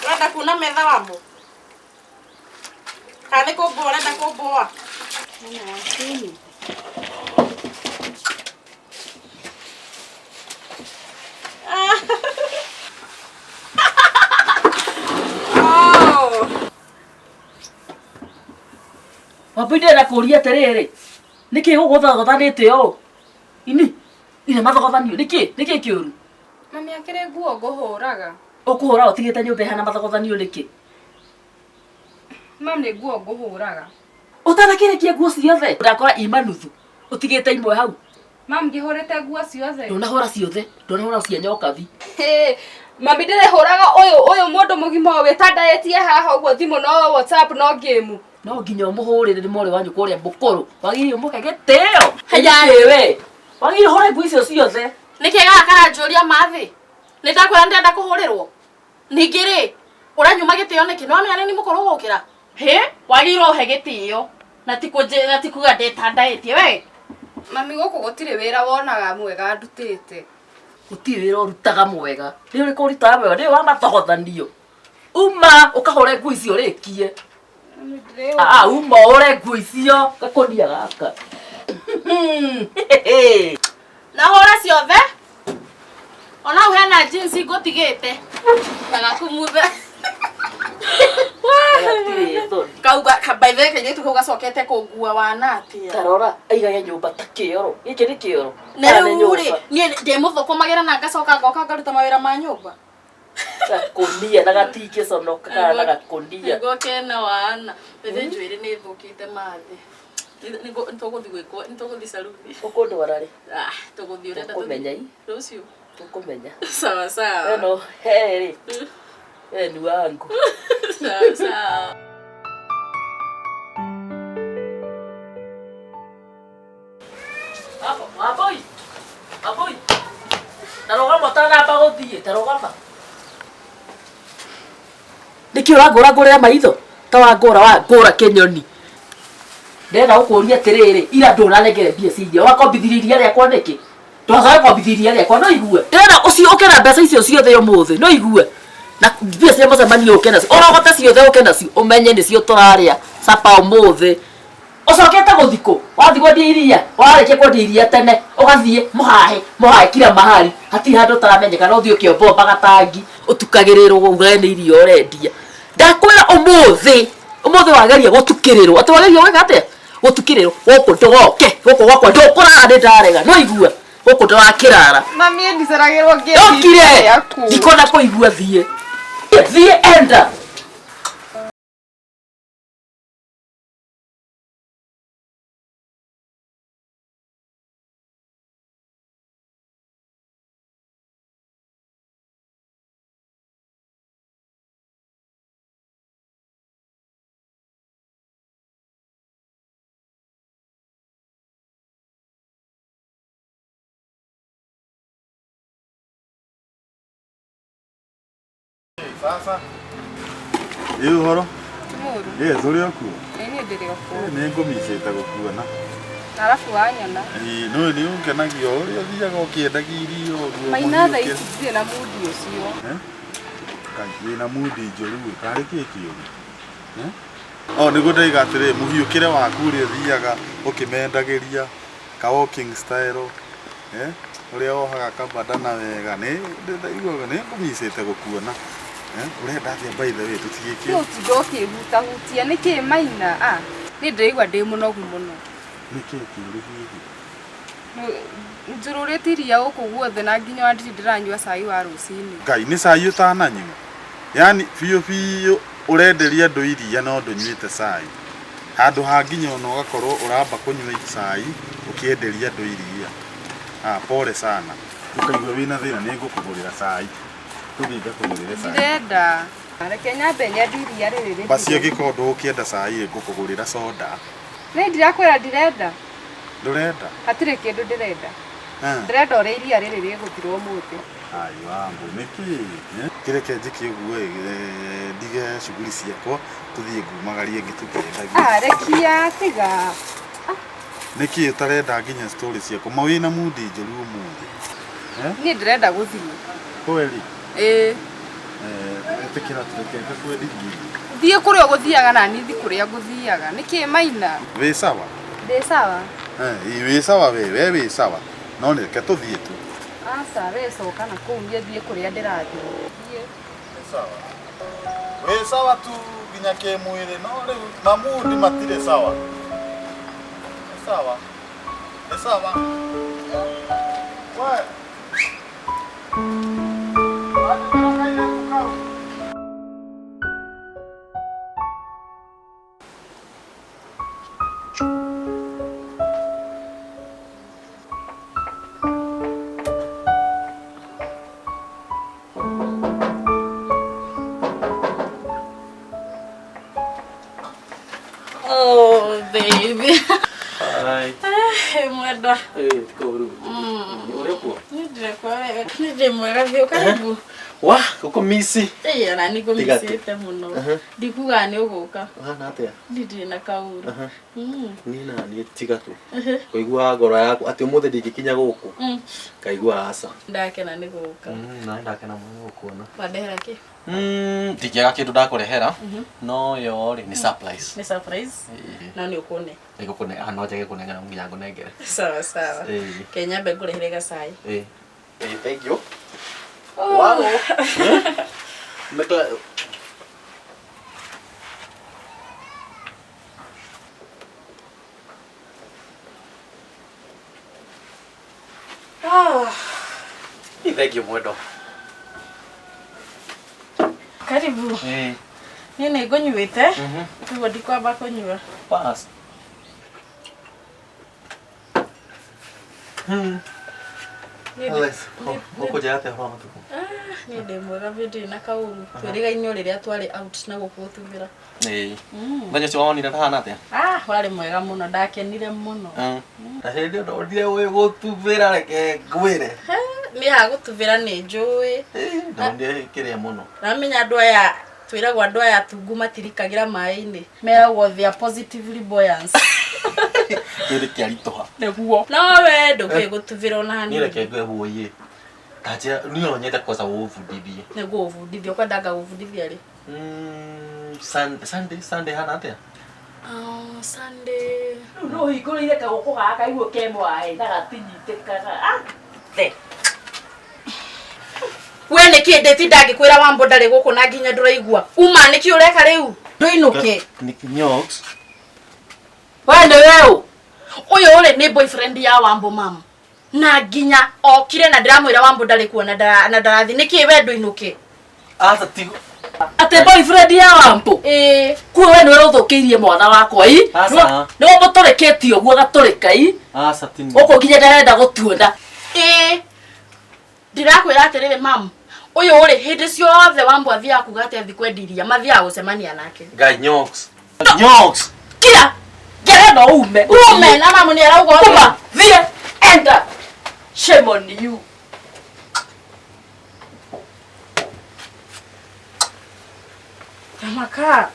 Ũrenda kuna metha wambo? Kana nĩ kũmboa ũrenda kũmboa? Oh. Wambui ndĩrenda kũria atĩrĩrĩ, nĩkĩ gũgũthogothanĩte ũũ? Ini, ine mathogothanio, nĩkĩ? Nĩkĩ kĩũru? Mami akĩrĩ nguo ngũhũraga. Ũkũhũra ũtigĩte nyũmba ĩhana mathogothanio nĩkĩ? Mam nĩ nguo ngũhũraga. Ũtanakĩrĩkia nguo ciothe? Ndakora ima nuthu, ũtigĩte imwe hau. Mam ngĩhũrĩte nguo ciothe. Ndũnahũra ciothe, ndũnahũra cia nyokabi. Hĩ, Mami ndĩrĩhũraga ũyũ ũyũ mũndũ mũgima ũyũ wĩtandaĩtie haha ũguo thimũ no WhatsApp no game. No nginya ũmũhũrĩre nĩ mwarĩ wa nyũkwa ũrĩa mũkũrũ. Wagĩrĩire ũmũhe gĩtĩo. Haya. Nĩkĩ we? Wagĩrĩire ũhũre nguo icio ciothe. Nĩkĩ gaka karanjũria mathĩ? Nĩ ndakwĩra ndĩrenda kũhũrĩrwo. Ningĩ rĩ, ũranyuma gĩtĩo nĩkĩ? Nĩ wamenya nĩ niĩ mũkũrũ gũgũkĩra? Hĩ, wagĩrĩirwo ũhe gĩtĩo na ti kũnjĩ na ti kuga ndĩtandaĩtie we. Mami gũkũ gũtirĩ wĩra wonaga mwega ndutĩte. Gũtirĩ wĩra ũrutaga mwega. Nĩ ũrĩkũ ũrutaga mwega? Nĩ ũyũ wa mathogothanio. Uma ũkahũre nguo icio ũrĩkie. Ah, uma ũhũre nguo icio gakũnia gaka. Na hũra ciothe. Ona hau hena jeans ngũtigĩte. Na gakumuthe. Gatirĩ thoni. Kau ga by the way kairĩtu kau gacokete kũngua wana atĩa. Tarora aigage nyũmba ta kĩoro. Gĩkĩ nĩ kĩoro. Na Kana nĩ rĩu rĩ, nyũmba. niĩ ndĩmũthũkũmagĩra na ngacoka ngoka ngaruta mawĩra ma nyũmba. Gakũnia na gatingĩconoka kana na gakũnia. Nĩguo kena wana. Mĩthĩ njuĩrĩ nĩ ĩthũkĩte mathĩ. Nĩ tũgũthiĩ gwĩkwo, nĩ tũgũthiĩ caruni. Ũkũndwara rĩ? Ah, tũgũthiĩ ũrenda tũthiĩ. Tũkũmenya i. Rũciũ. Tũkũmenya. Sawa sawa. We no he rĩ. We ni wangu. Sawa sawa. Wambui. Wambui. Ta rũgama ũtanamba gũthiĩ, ta rũgama. Nĩkĩ ũrangũra ngũrĩra maitho? Ta wangũra wangũra kĩnyoni. Ndĩrenda gũkũria atĩrĩrĩ, ira ndũnanengere mbia cia iria, wakombithirie iria rĩakwa nĩkĩ? Ndũgacoke kũkombithia iria rĩakwa, no igue. Ndĩrenda ũcio ũke na mbeca icio ciothe ũmũthĩ, no igue. Na mbia cia mũcemanio ũke nacio, ũrogote ciothe ũke nacio, ũmenye nĩcio tũrarĩa capa ũmũthĩ. Ũcokete gũthiĩ kũ? Wathiĩ kwendia iria, warĩkia kwendia iria tene, ũgathiĩ mũhahe, mũhahe kila mahali, hatirĩ handũ ũtaramenyeka, no ũthiĩ ũkĩombombaga tangi, ũtukagĩrĩrwo ugage nĩ iria ũrendia. Ndakwĩra ũmũthĩ, ũmũthĩ wageria gũtukĩrĩrwo, atĩ wageria gwĩka atĩa? Gũtukĩrĩrwo, gũkũ ndũgoke, gũkũ gwakwa ndũkũrara nĩ ndarega, nĩ waigua? Gũkũ ndũrakĩrara. Mami ndiceragĩrwo ngĩendia Ndokire, iria rĩaku. ndikwenda kũigua thiĩ. Thiĩ enda. Sasa ĩ ũhoro Ti mũru. ĩ tũrĩ o kuo Ĩ niĩ ndĩrĩ o kuo. Ĩ, nĩ ngũmicĩte gũkuona Arabu wanyona. Ĩ, nĩ nĩ ũngenagia ũrĩa ũthiaga ũkĩendagia irio ũguo Maina thaa mũhiũke. ici ndirĩ na mundi ũcio. Eh? Kai wĩna mundi njũru ĩ, karĩ kĩ kĩũru? Eh? O nĩguo ndaiga atĩrĩ mũhiũkĩre waku ũrĩa ũthiaga ũkĩmendagĩria ka walking style eh? Ũrĩa wohaga kabandana wega nĩ ndaiguaga nĩ ngũmicĩte gũkuona eh? Ũrenda atĩa by the way tũtigĩkĩ Ti ũtinda ũkĩhutahutia nĩkĩ Maina? Ah, niĩ ndĩraigua ndĩ mũnogu mũno. Nĩkĩ kĩũru hihi? Njũrũrĩte iria gũkũ guothe na nginya ona ndirĩ ndĩranyua cai wa rũcinĩ. Ngai nĩ cai ũtananyua? Yaani biũ biũ ũrenderia andũ iria no ndũnyuĩte cai. Handũ ha nginya ona ũgakorwo ũramba kũnyua cai ũkĩenderia andũ iria. Ah, pole sana. Ũkaigua wĩna thĩna nĩ ngũkũgũrĩra cai. Tũthiĩ ngakũgũrĩre cai. Ndirenda. Reke nyambe nyendie iria rĩrĩ rĩthire. Basi angĩkorwo ndũgũkĩenda cai ĩ ngũkũgũrĩra soda. Nĩ ndirakwĩra ndirenda. Ndũrenda? Hatirĩ kĩndũ ndĩrenda. Eh. Ndĩrenda ũrĩa iria rĩrĩ rĩgũthira ũmũthĩ. Ai wangu nĩkĩ? Eh? Kĩreke njĩke ũguo ĩ, eh, ndige shughuli ciakwa tũthiĩ ngumagarie ngĩtũkĩendagia. Ah, rekia tiga. Nĩkĩ ũtarenda nginya story ciakwa? Ma wĩna mundi njũru ũmũthĩ. Eh? Niĩ ndĩrenda gũthiĩ. Kweli? Ĩĩ. Eh, Ĩtĩkĩra tũreke ngakwendirie. Thiĩ kũrĩa ũgũthiaga na niĩ thiĩ kũrĩa ngũthiaga. Nĩkĩ Maina? Wĩ sawa? Ndĩ sawa. Eh, wĩ sawa we, we wĩ sawa. No nĩ reke tũthiĩ tu. Aca, we coka na kũu niĩ thiĩ kũrĩa ndĩrathiĩ. Thiĩ. Wĩ sawa. Wĩ sawa tu nginya kĩmwĩrĩ no rĩu mamundi matirĩ sawa. Nĩ sawa. Nĩ sawa. We. Anjĩtĩra kairĩtu kau. Oh, baby. Hi. Eh, mwendwa. Eh, tiko Ũrĩ kuo? Nĩ ndĩrekwa wega. Nĩ ndĩ mwega biũ karibu. Wa, gũkũ mici. Ĩĩ ona nĩ Tiga tu. ngũmicĩte mũno. Ndikuga nĩ ũgũka. Ũhana atĩa? Niĩ ndirĩ na kaũru. Niĩ na niĩ tiga tu. Kũigua ngoro yaku atĩ ũmũthĩ ndingĩkinya gũkũ. Ngaigua aca. Ndakena nĩ gũka. Na ndakena mũno gũkuona. Wandehera kĩ? Ndingĩaga kĩndũ ndakũrehera no yo rĩ nĩ surprise. Nĩ surprise. Ĩĩ. No nĩ ũkũne. Nĩngũkũne ah, no njage kũnengera nginya ngũnengere. Sawa sawa. Ĩĩ. Ke nyambe ngũrehere gacai. Ĩĩ. Ĩĩ, thank you. Wow. Mekla Ah, Thank you mwendo. karibu. Ĩĩ. Niĩ nĩ ngũnyuĩte. Koguo ndikwamba kũnyua. Pass. Ũkũnjĩra atĩa ũhoro wa matukũ? Niĩ ndĩ mwega biũ ndirĩ na kaũru. Twĩrĩgaine o rĩrĩa twarĩ out na gũkũ gũtubĩra. Ĩĩ. Mũthenya ũcio wawonire ndahana atĩa? Ah, warĩ mwega mũno ndakenire mũno. Na hĩndĩ ĩyo ndonire ũĩ gũtubĩra reke ngwĩre. Niĩ ha gũtubĩra nĩ njũĩ. Ndonire kĩrĩa mũno. Ramenya andũ aya twĩragwo andũ aya tungu matirikagĩra maĩ-inĩ. Meragwo they are positively buoyant. Kĩrĩ kĩaritũha. Nĩguo. No we ndũkĩũĩ gũtubĩra ona Niĩ hanini. reke ngwĩre wũiĩ. Ta njĩra niĩ no nyende kwanza ũbundithie. Nĩguo ũbundithio ũkwenda ngagũbundithia rĩ? Sunday Sunday hana atĩa? Oh, Sunday. Rĩu no ũhingũrĩire kagũkũ gaka iguo ke mwaĩ na gatinyitĩkaga. Ah, the. We nĩkĩ ndĩtinda ngĩkwĩra Wambo ndarĩ gũkũ na nginya ndũraigua. Uma nĩkĩ ũreka rĩu? Ndũinũke. Nyox. We nĩ we ũ? Ũyũ rĩ nĩ boyfriend ya Wambo mam. Na nginya okire na ndĩramwĩra Wambo ndarĩ kuo na ndarathi. Nĩkĩ we ndũinũke? Aca tigo. Atĩ boyfriend ya Wambo? Ĩĩ. Kuo we nĩwe ũthũkĩirie mwana wakwa i? Aca. Nĩwe mũtũrĩkĩtie ũguo gatũrĩka i? Aca ti niĩ. Gũkũ nginya ndarenda gũtuona. Ĩĩ. Ndĩrakwĩra atĩrĩrĩ mam. Ũyũ rĩ hĩndĩ ciothe Wambo athiaga kuga atĩ athi kwendia iria mathiaga gũcemania nake. Ngai Nyox. Nyox. Kira! Ngere no ume. Ume na mamu nĩ arauga ũguo. Kuma, thiĩ, enda. Shame on you. Tamaka.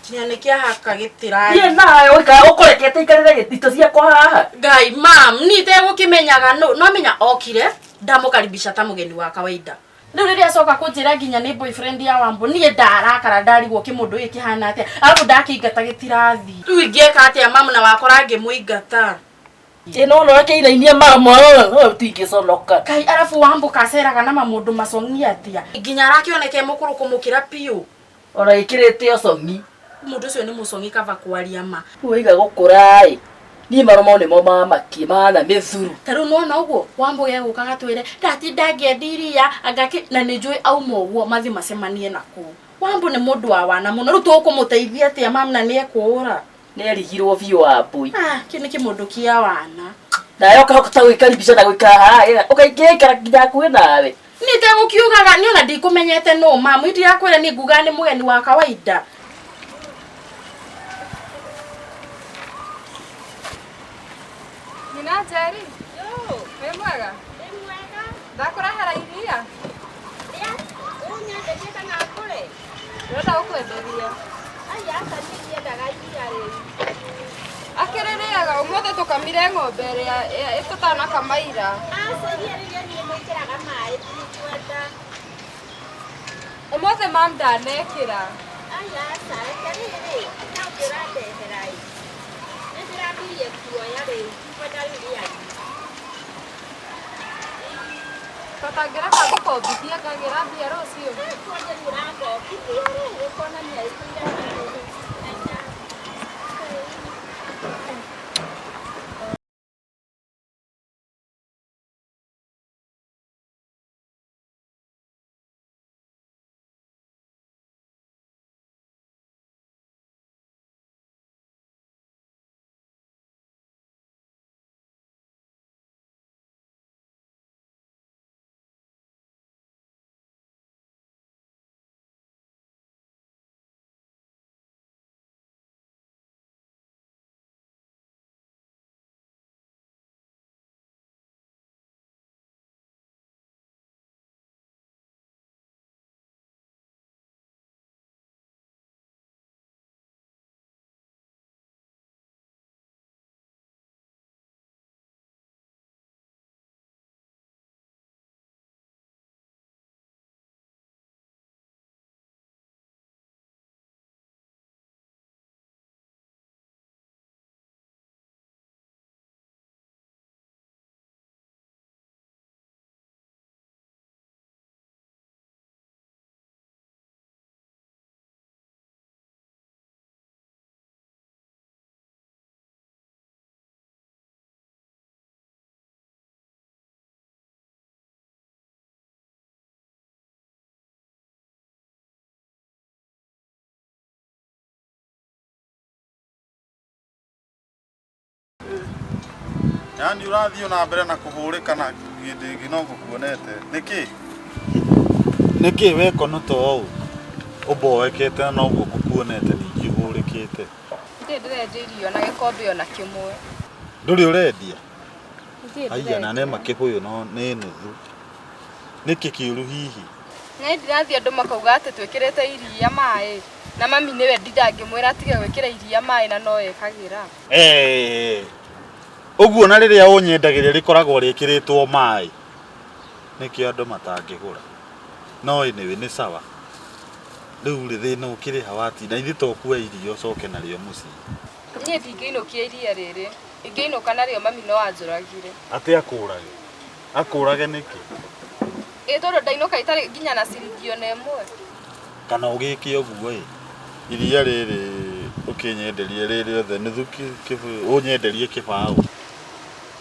Kinya nĩ kĩahaka gĩtĩrai. Thiĩ nawe ũikara ũkũrekete ikarĩre gĩtito ciakwa haha. Ngai mam, niĩ itegũkĩmenyaga no no menya okire ndamũkaribisha ta mũgeni wa kawaida. Rĩu rĩrĩa acoka kũnjĩra nginya nĩ boyfriend ya Wambo niĩ ndarakara ndarigwo kĩmũndũ gĩkĩ kĩhana atĩa arabu ndakĩingata gĩtirathi. Rĩu ingĩka atĩa mam na wakora ngĩmũingata. Ĩ no no kĩinainie mama tingĩconoka. Ngai arabu Wambo kaceraga na mamũndũ macong'i atĩa nginya arakĩoneka e mũkũrũ kũmũkĩra biũ. Ona ĩkĩrĩte ũcong'i. Mũndũ ũcio nĩ mũcong'i kaba kwaria ma. Waiga gũkũra ĩ. Niĩ maromo nĩmo mamakie mahana mĩthuru. Ta rĩu nĩwona ũguo Wambo gegũka gatwĩre ndatinda ngĩendia iria angakĩ na nĩ njũĩ auma ũguo mathiĩ macemanie na kũu. Wambo nĩ mũndũ wa wana mũno rĩu tũkũmũteithia atĩa mam na nĩekũũra. Nĩerigirwo biũ Wambũi. Ah, kĩ nĩ kĩmũndũ kĩa wana. Nawe ũkahota gwĩkaribisha na gũikara haha ũkaingĩra nginya hakuhĩ nawe. Niĩ itegũkiugaga niĩ ona ndikũmenyete nũ mamu ndirakwĩra niĩ ngugaga nĩ mũgeni wa kawaida. Nyina Njeri. Wĩ mwega? Ndĩ mwega. Ndakũrehera iria. Ũnyenderie kana ngũre? Ndĩrenda gũkwenderia. Ai aca niĩ ndiendaga iria rĩu. Akĩrĩ rĩega ũmũthĩ tũkamire ng'ombe ĩrĩa tũtanakama ira. Aca iria rĩrĩa niĩ mwĩkĩraga maĩ ndikwenda. Ũmũthĩ mam ndanekĩra. Aya aca, reke rĩrĩ, na ũngĩ ũrandehera ĩ. Nĩ ndĩrambirie kuoya rĩu, kwenda rĩu rĩanyu. Tata ngĩreka ngũkombithie ngagĩra mbia rũciũ. Kuonye rĩu ũrangombithia rĩ, ũkona mĩeri ĩigana. Yani ũrathiĩ na mbere na kũhũrĩka na hĩndĩ ĩngĩ no ngũkuonete. Nĩkĩ? Nĩkĩ weko no to ũũ? Ũmboekete na noguo ngũkuonete ningĩ ũhũrĩkĩte. Ndirĩ ndĩrendia irio na gĩkombe ona kĩmwe. Ndũrĩ ũrendia? Ndirĩ Aiya na ndĩrendia. nema kĩbũyũ no nĩ nuthu. Nĩkĩ kĩũru hihi? Nĩ ndirathiĩ andũ makauga atĩ twĩkĩrĩte iria maĩ. Na mami nĩwe ndindangĩmwĩra atige gwĩkĩra iria maĩ na no ekagĩra. Eh. Ũguo na rĩrĩa ũnyendagĩria rĩkoragwo rĩkĩrĩtwo maĩ. Nĩkĩo andũ matangĩgũra. No anyway nĩ sawa. Rĩu rĩ thĩna ũkĩrĩ ha watinda ithuĩ to kuoya iria ũcoke narĩo mũciĩ. Niĩ ndingĩinũkia iria rĩrĩ. Ingĩinũka narĩo mami no anjũragire. Atĩ akũrage. Akũrage nĩkĩ? Ĩ tondũ ndainũka itarĩ nginya na ciringi ona ĩmwe. Kana ũgĩke ũguo ĩ. Iria rĩrĩ ũkĩnyenderie rĩ rĩothe nuthu kĩbũyũ ũnyenderie kĩbaũ.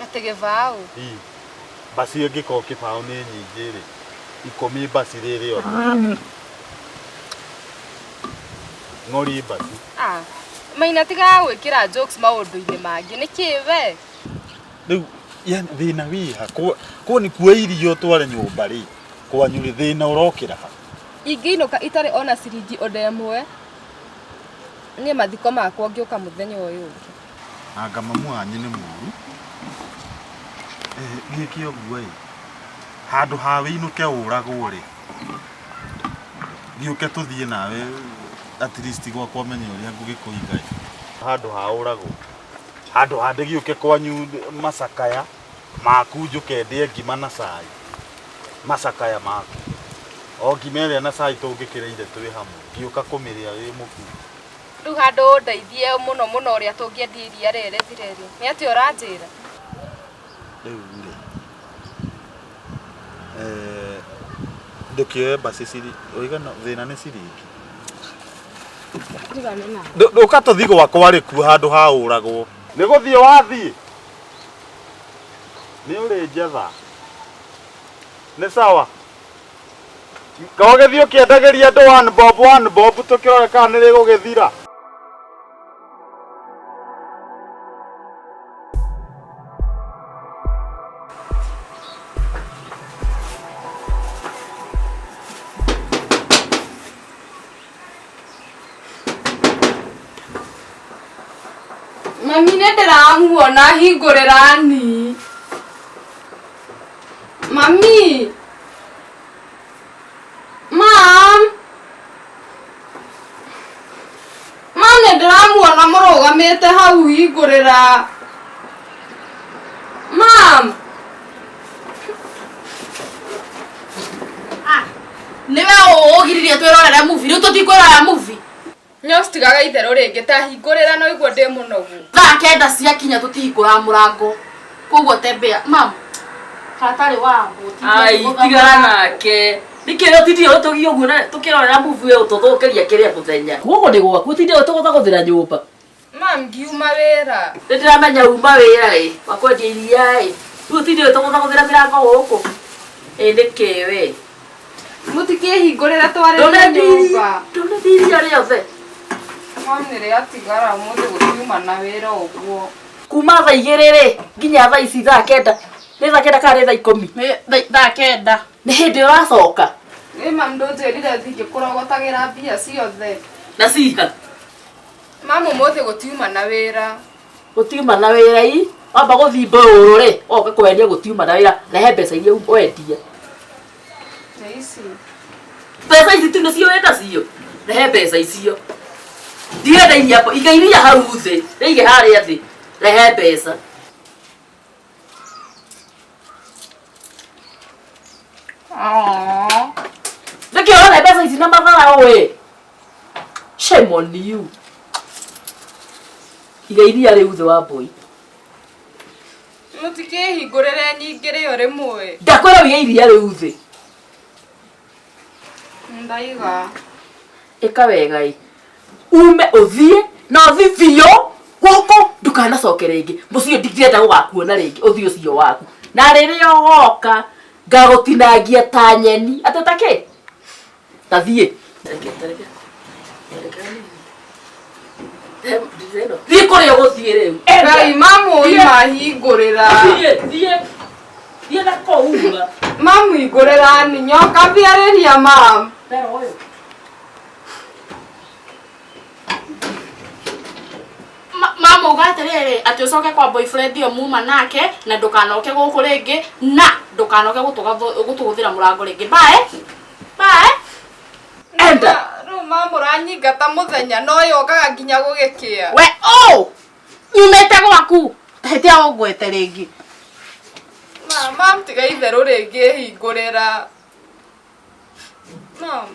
Atĩ gĩbaũ. Ii. Mbaci ĩngĩkorwo kĩbaũ nĩ nyingĩ rĩ. Ikũmi mbaci rĩ rĩothe. Ng'ori mbaci. Ah. Maina tigaga gwĩkĩra jokes maũndũ-inĩ mangĩ. Nĩkĩ we? Rĩu yani thĩna wĩha ko nĩ kuoya iria ũtware nyũmba rĩ kwanyu rĩ thĩna ũrokĩra ha? Ingĩinũka itarĩ ona ciringi ona ĩmwe. Niĩ mathiko makwa ngĩũka mũthenya ũyũ ũngĩ. Anga mamu wanyu nĩ mũru. Gĩke ũguo ĩ. Handũ ha wĩinũke ũragwo rĩ. Gĩũke tũthiĩ nawe at least gwakwa menye ũrĩa ngũgĩkũiga ĩ. Handũ ha ũragwo. Handũ ha ndĩgĩũke kwanyu macakaya maku njũke ndĩe ngima na cai. Macakaya maku. O ngima ĩrĩa na cai tũngĩkĩrĩire twĩ hamwe. Ngĩũka kũmĩrĩa wĩ mũkuo. Rĩu handũ ũndeithie mũno mũno ũrĩa tũngĩendia iria rĩrĩ rĩthire rĩ. Nĩ atĩa ũranjĩra? Rĩu rĩ. Ndũkĩoe mbaci ciri ũigana thĩna nĩ ciringi. Ndũka tũthiĩ gwakwa rĩ kuo handũ ha ũragwo. Nĩ gũthiĩ wathiĩ? Nĩ ũrĩ njetha. Nĩ sawa. Kawagĩthiĩ ũkĩendagĩria andũ one bob tũkĩrore kana nĩ rĩgũgĩthira. Mami nĩ ndĩramuona hingũrĩra ni. Mami. Mam. Mam nĩ ndĩramuona mũrũgamĩte hau hingũrĩra. Mam. Ah, nĩwe ũũ Ũratũgiririe twĩrorere movie, rĩu tũtikwĩrorera movie. Nyo tigaga itherũ rĩngĩ ta hingũrĩra no igua ndĩ mũnogu. Thaa 9 ciakinya tũtihingũraga mũrango. Koguo tembea. Mam, hatarĩ wa Ai, tigana nake. Nĩkĩ ũtindire ũtũgie ũguo na tũkĩrorera movie we ũtũthũkĩria kĩrĩa mũthenya. Gũkũ nĩ gwaku ũtindire ũtũgũthagũthĩra nyũmba. Mam, ngiuma wĩra. Nĩ ndĩramenya uma wĩra ĩ, wa kwendia iria ĩ. Rĩu ũtindire ũtũgũthagũthĩra mĩrango gũkũ. Ĩ nĩkĩ we? Mũtikĩhingũrĩra twarĩrie nyũmba. Ndũnendia iria rĩothe. Mam, nĩ rĩatigara ũmũthĩ gũtiuma na wĩra ũguo. Kuma thaa 2 rĩ nginya thaa ici thaa 9. Nĩ thaa 9 kana nĩ thaa 10? Nĩ thaa 9. Nĩ hĩndĩ ũracoka. Ĩ mam, ndũnjĩrire thiĩ ngĩkũrogotagĩra mbia ciothe. Na ciha. Mam, ũmũthĩ gũtiuma na wĩra. Gũtiuma na wĩra i. Wamba gũthimba ũrũ rĩ, woka kwendia gũtiuma na wĩra, rehe mbeca iria wendia. Nĩ ici. Mbeca ici tu nĩcio wĩ nacio. Rehe mbeca icio. Ndirenda iria, iga iria hau thĩ, rĩige harĩa thĩ. Rehe mbeca. Nĩkĩ ũrona mbeca ici na matharaũ ĩ? Shame on you. Iga iria rĩu thĩ wa mbũi. Mũtikĩhingũrĩre nyingĩ rĩo rĩmwe. Ndakwĩra ũige iria rĩu thĩ. Ndaiga. Ĩka wega ĩ. Ume ũthiĩ na ũthiĩ biũ gũkũ ndũkanacoke rĩngĩ. Mũciĩ ndirenda gũgakuona rĩngĩ ũthiĩ ũcio waku. Na rĩrĩa ũgoka ngagũtinangia ta nyeni. Atĩ ta kĩ? Ta thiĩ. Reke hanini. Thiĩ kũrĩa ũgũthiĩ rĩu. Ngai mamu ima hingũrĩra. Thiĩ, thiĩ. Thiĩ na kũu uma. Mamu hingũrĩra ni nyoka thiarĩria mam. Mbere ũyũ. Mama uga atĩrĩrĩ atĩ ũcoke kwa boyfriend ĩyo muma nake na ndũkanoke gũkũ rĩngĩ na ndũkanoke gũtũgũthĩra mũrango rĩngĩ. Bye. Bye. Enda. Rĩu mamu ũranyingata mũthenya no yokaga nginya gũgĩkĩa. We oh! Nyumĩte gwaku. Hĩtia ũngwete rĩngĩ. Mam, tiga itherũ rĩngĩ hingũrĩra. Mam.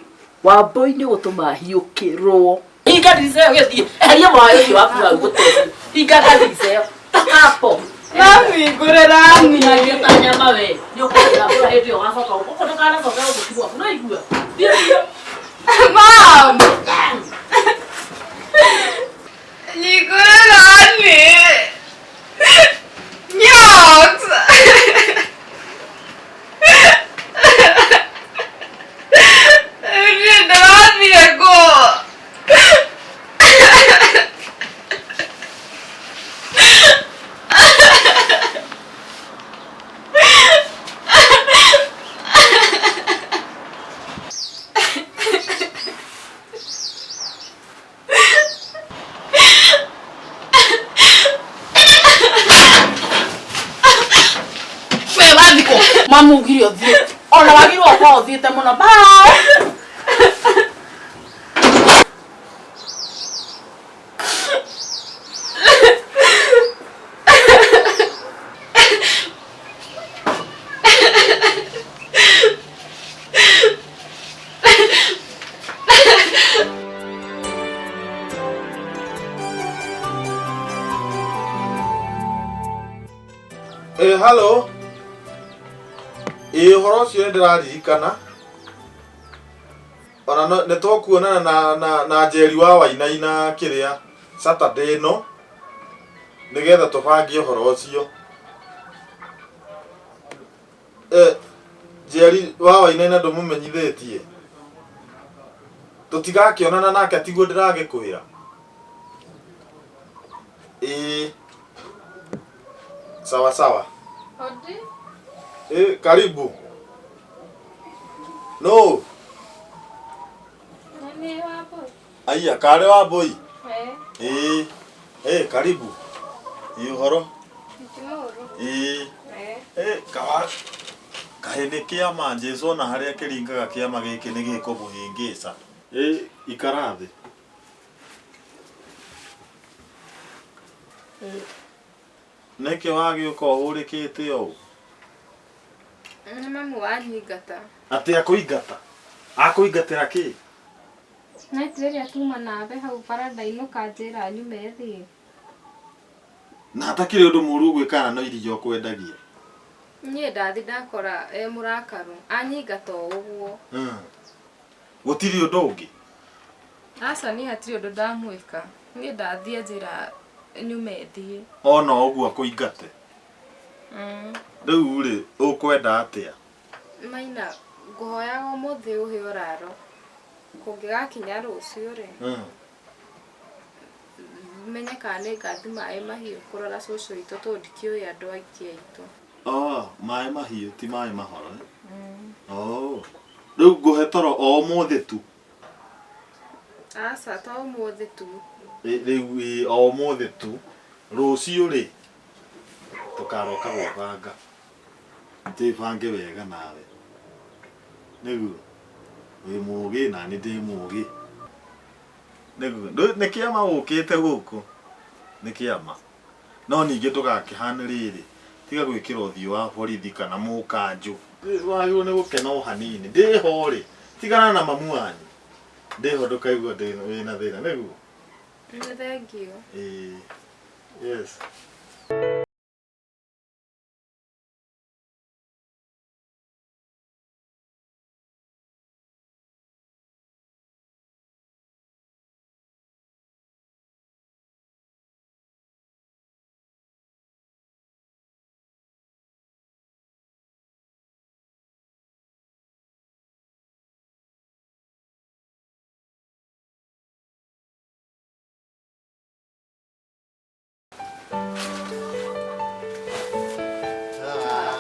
Wambũi nĩ gũtũma hiũkĩrwo. Hinga ndirica ĩyo gĩthiĩ. Eheria mwaĩ ũcio waku hau gũtũthi. Hinga ndirica ĩyo. Ta hapo. Mam, hingũrĩra ni. Tinangia ta nyama we. Nĩ ũkũrĩra mbura hĩndĩ ĩyo ũgacoka gũkũ ndũkanacoke gũkũ ti gwaku. No igua. Thiĩ thiĩ. Mam. Hingũrĩra ni. Nyox. Niĩ ndĩrathiĩ kũ? We wathiĩ kũ? Mamu ugire ũthiĩ. Ona wagĩrĩirwo gũkorwo ũthiĩte mũno. Bye. Hello. Ĩ ũhoro ũcio nĩ ndĩraririkana. Ona nĩ tũkuonana na Njeri wa Wainaina kĩrĩa Saturday ĩno nĩgetha tũbange ũhoro ũcio. Njeri wa Wainaina ndũmũmenyithĩtie? Tũtigakĩonana nake tiguo ndĩragĩkwĩra? Ĩĩ. Sawa sawa. Hodi. Karibu. No. Nĩ Wambũi. Aya, karĩ Wambũi? Eh. Ĩĩ. Karibu. Ĩ ũhoro? Ti mũũru. Ĩĩ. Eh. Kawa kaĩ nĩ kĩama Jesũ ona harĩa kĩringaga kĩama gĩkĩ nĩ gĩkũmũhĩngĩca. Ĩ ikara thĩ. Nĩkĩ wagĩũka ũhũrĩkĩte ũũ? Nĩ mamu wanyingata. Atĩ akũingata? Akũingatĩra kĩ? Naiti rĩrĩa tuma nawe hau baranda-inĩ ũkanjĩra nyume thiĩ. Na hatakĩrĩ ũndũ mũũru ũgwĩka na no iria ũkwendagia. Niĩ ndathi ndakora e mũrakaru anyingata o ũguo. Gũtirĩ ũndũ ũngĩ. Aca niĩ hatirĩ ũndũ ndamwĩka. Niĩ ndathiĩ anjĩra nyume thiĩ. Ona ũguo akũingate. Rĩu rĩ ũkwenda atĩa? Maina ngũhoyaga ũmũthĩ ũhe ũraro. Kũngĩgakinya rũciũ rĩ menye kana nĩ ngathi maĩ mahiũ kũrora cũcũ witũ tondũ ndikĩũĩ andũ aingĩ aitũ. Oh, maĩ mahiũ ti maĩ mahoro eh? Oh. Rĩu ngũhe toro o ũmũthĩ tu. Aca to ũmũthĩ tu. Rĩu ĩ, o ũmũthĩ tu. Rũciũ rĩ tũkaroka gwĩbanga. Twĩbange wega nawe. Nĩguo wĩ mũgĩ na nĩ ndĩ mũgĩ. Nĩguo nĩ kĩama ũkĩte gũkũ. Nĩ kĩama. No ningĩ ndũgakĩhane rĩrĩ. Tiga gwĩkĩra ũthiũ wa borithi kana mũkanjũ. Wagĩrĩirwo nĩ gũkena o hanini. Ndĩho rĩ, tigana na mamu wanyu. Ndĩho ndũkaigua wĩna thĩna nĩguo. Nĩ thengiũ. Ĩĩ. Yes.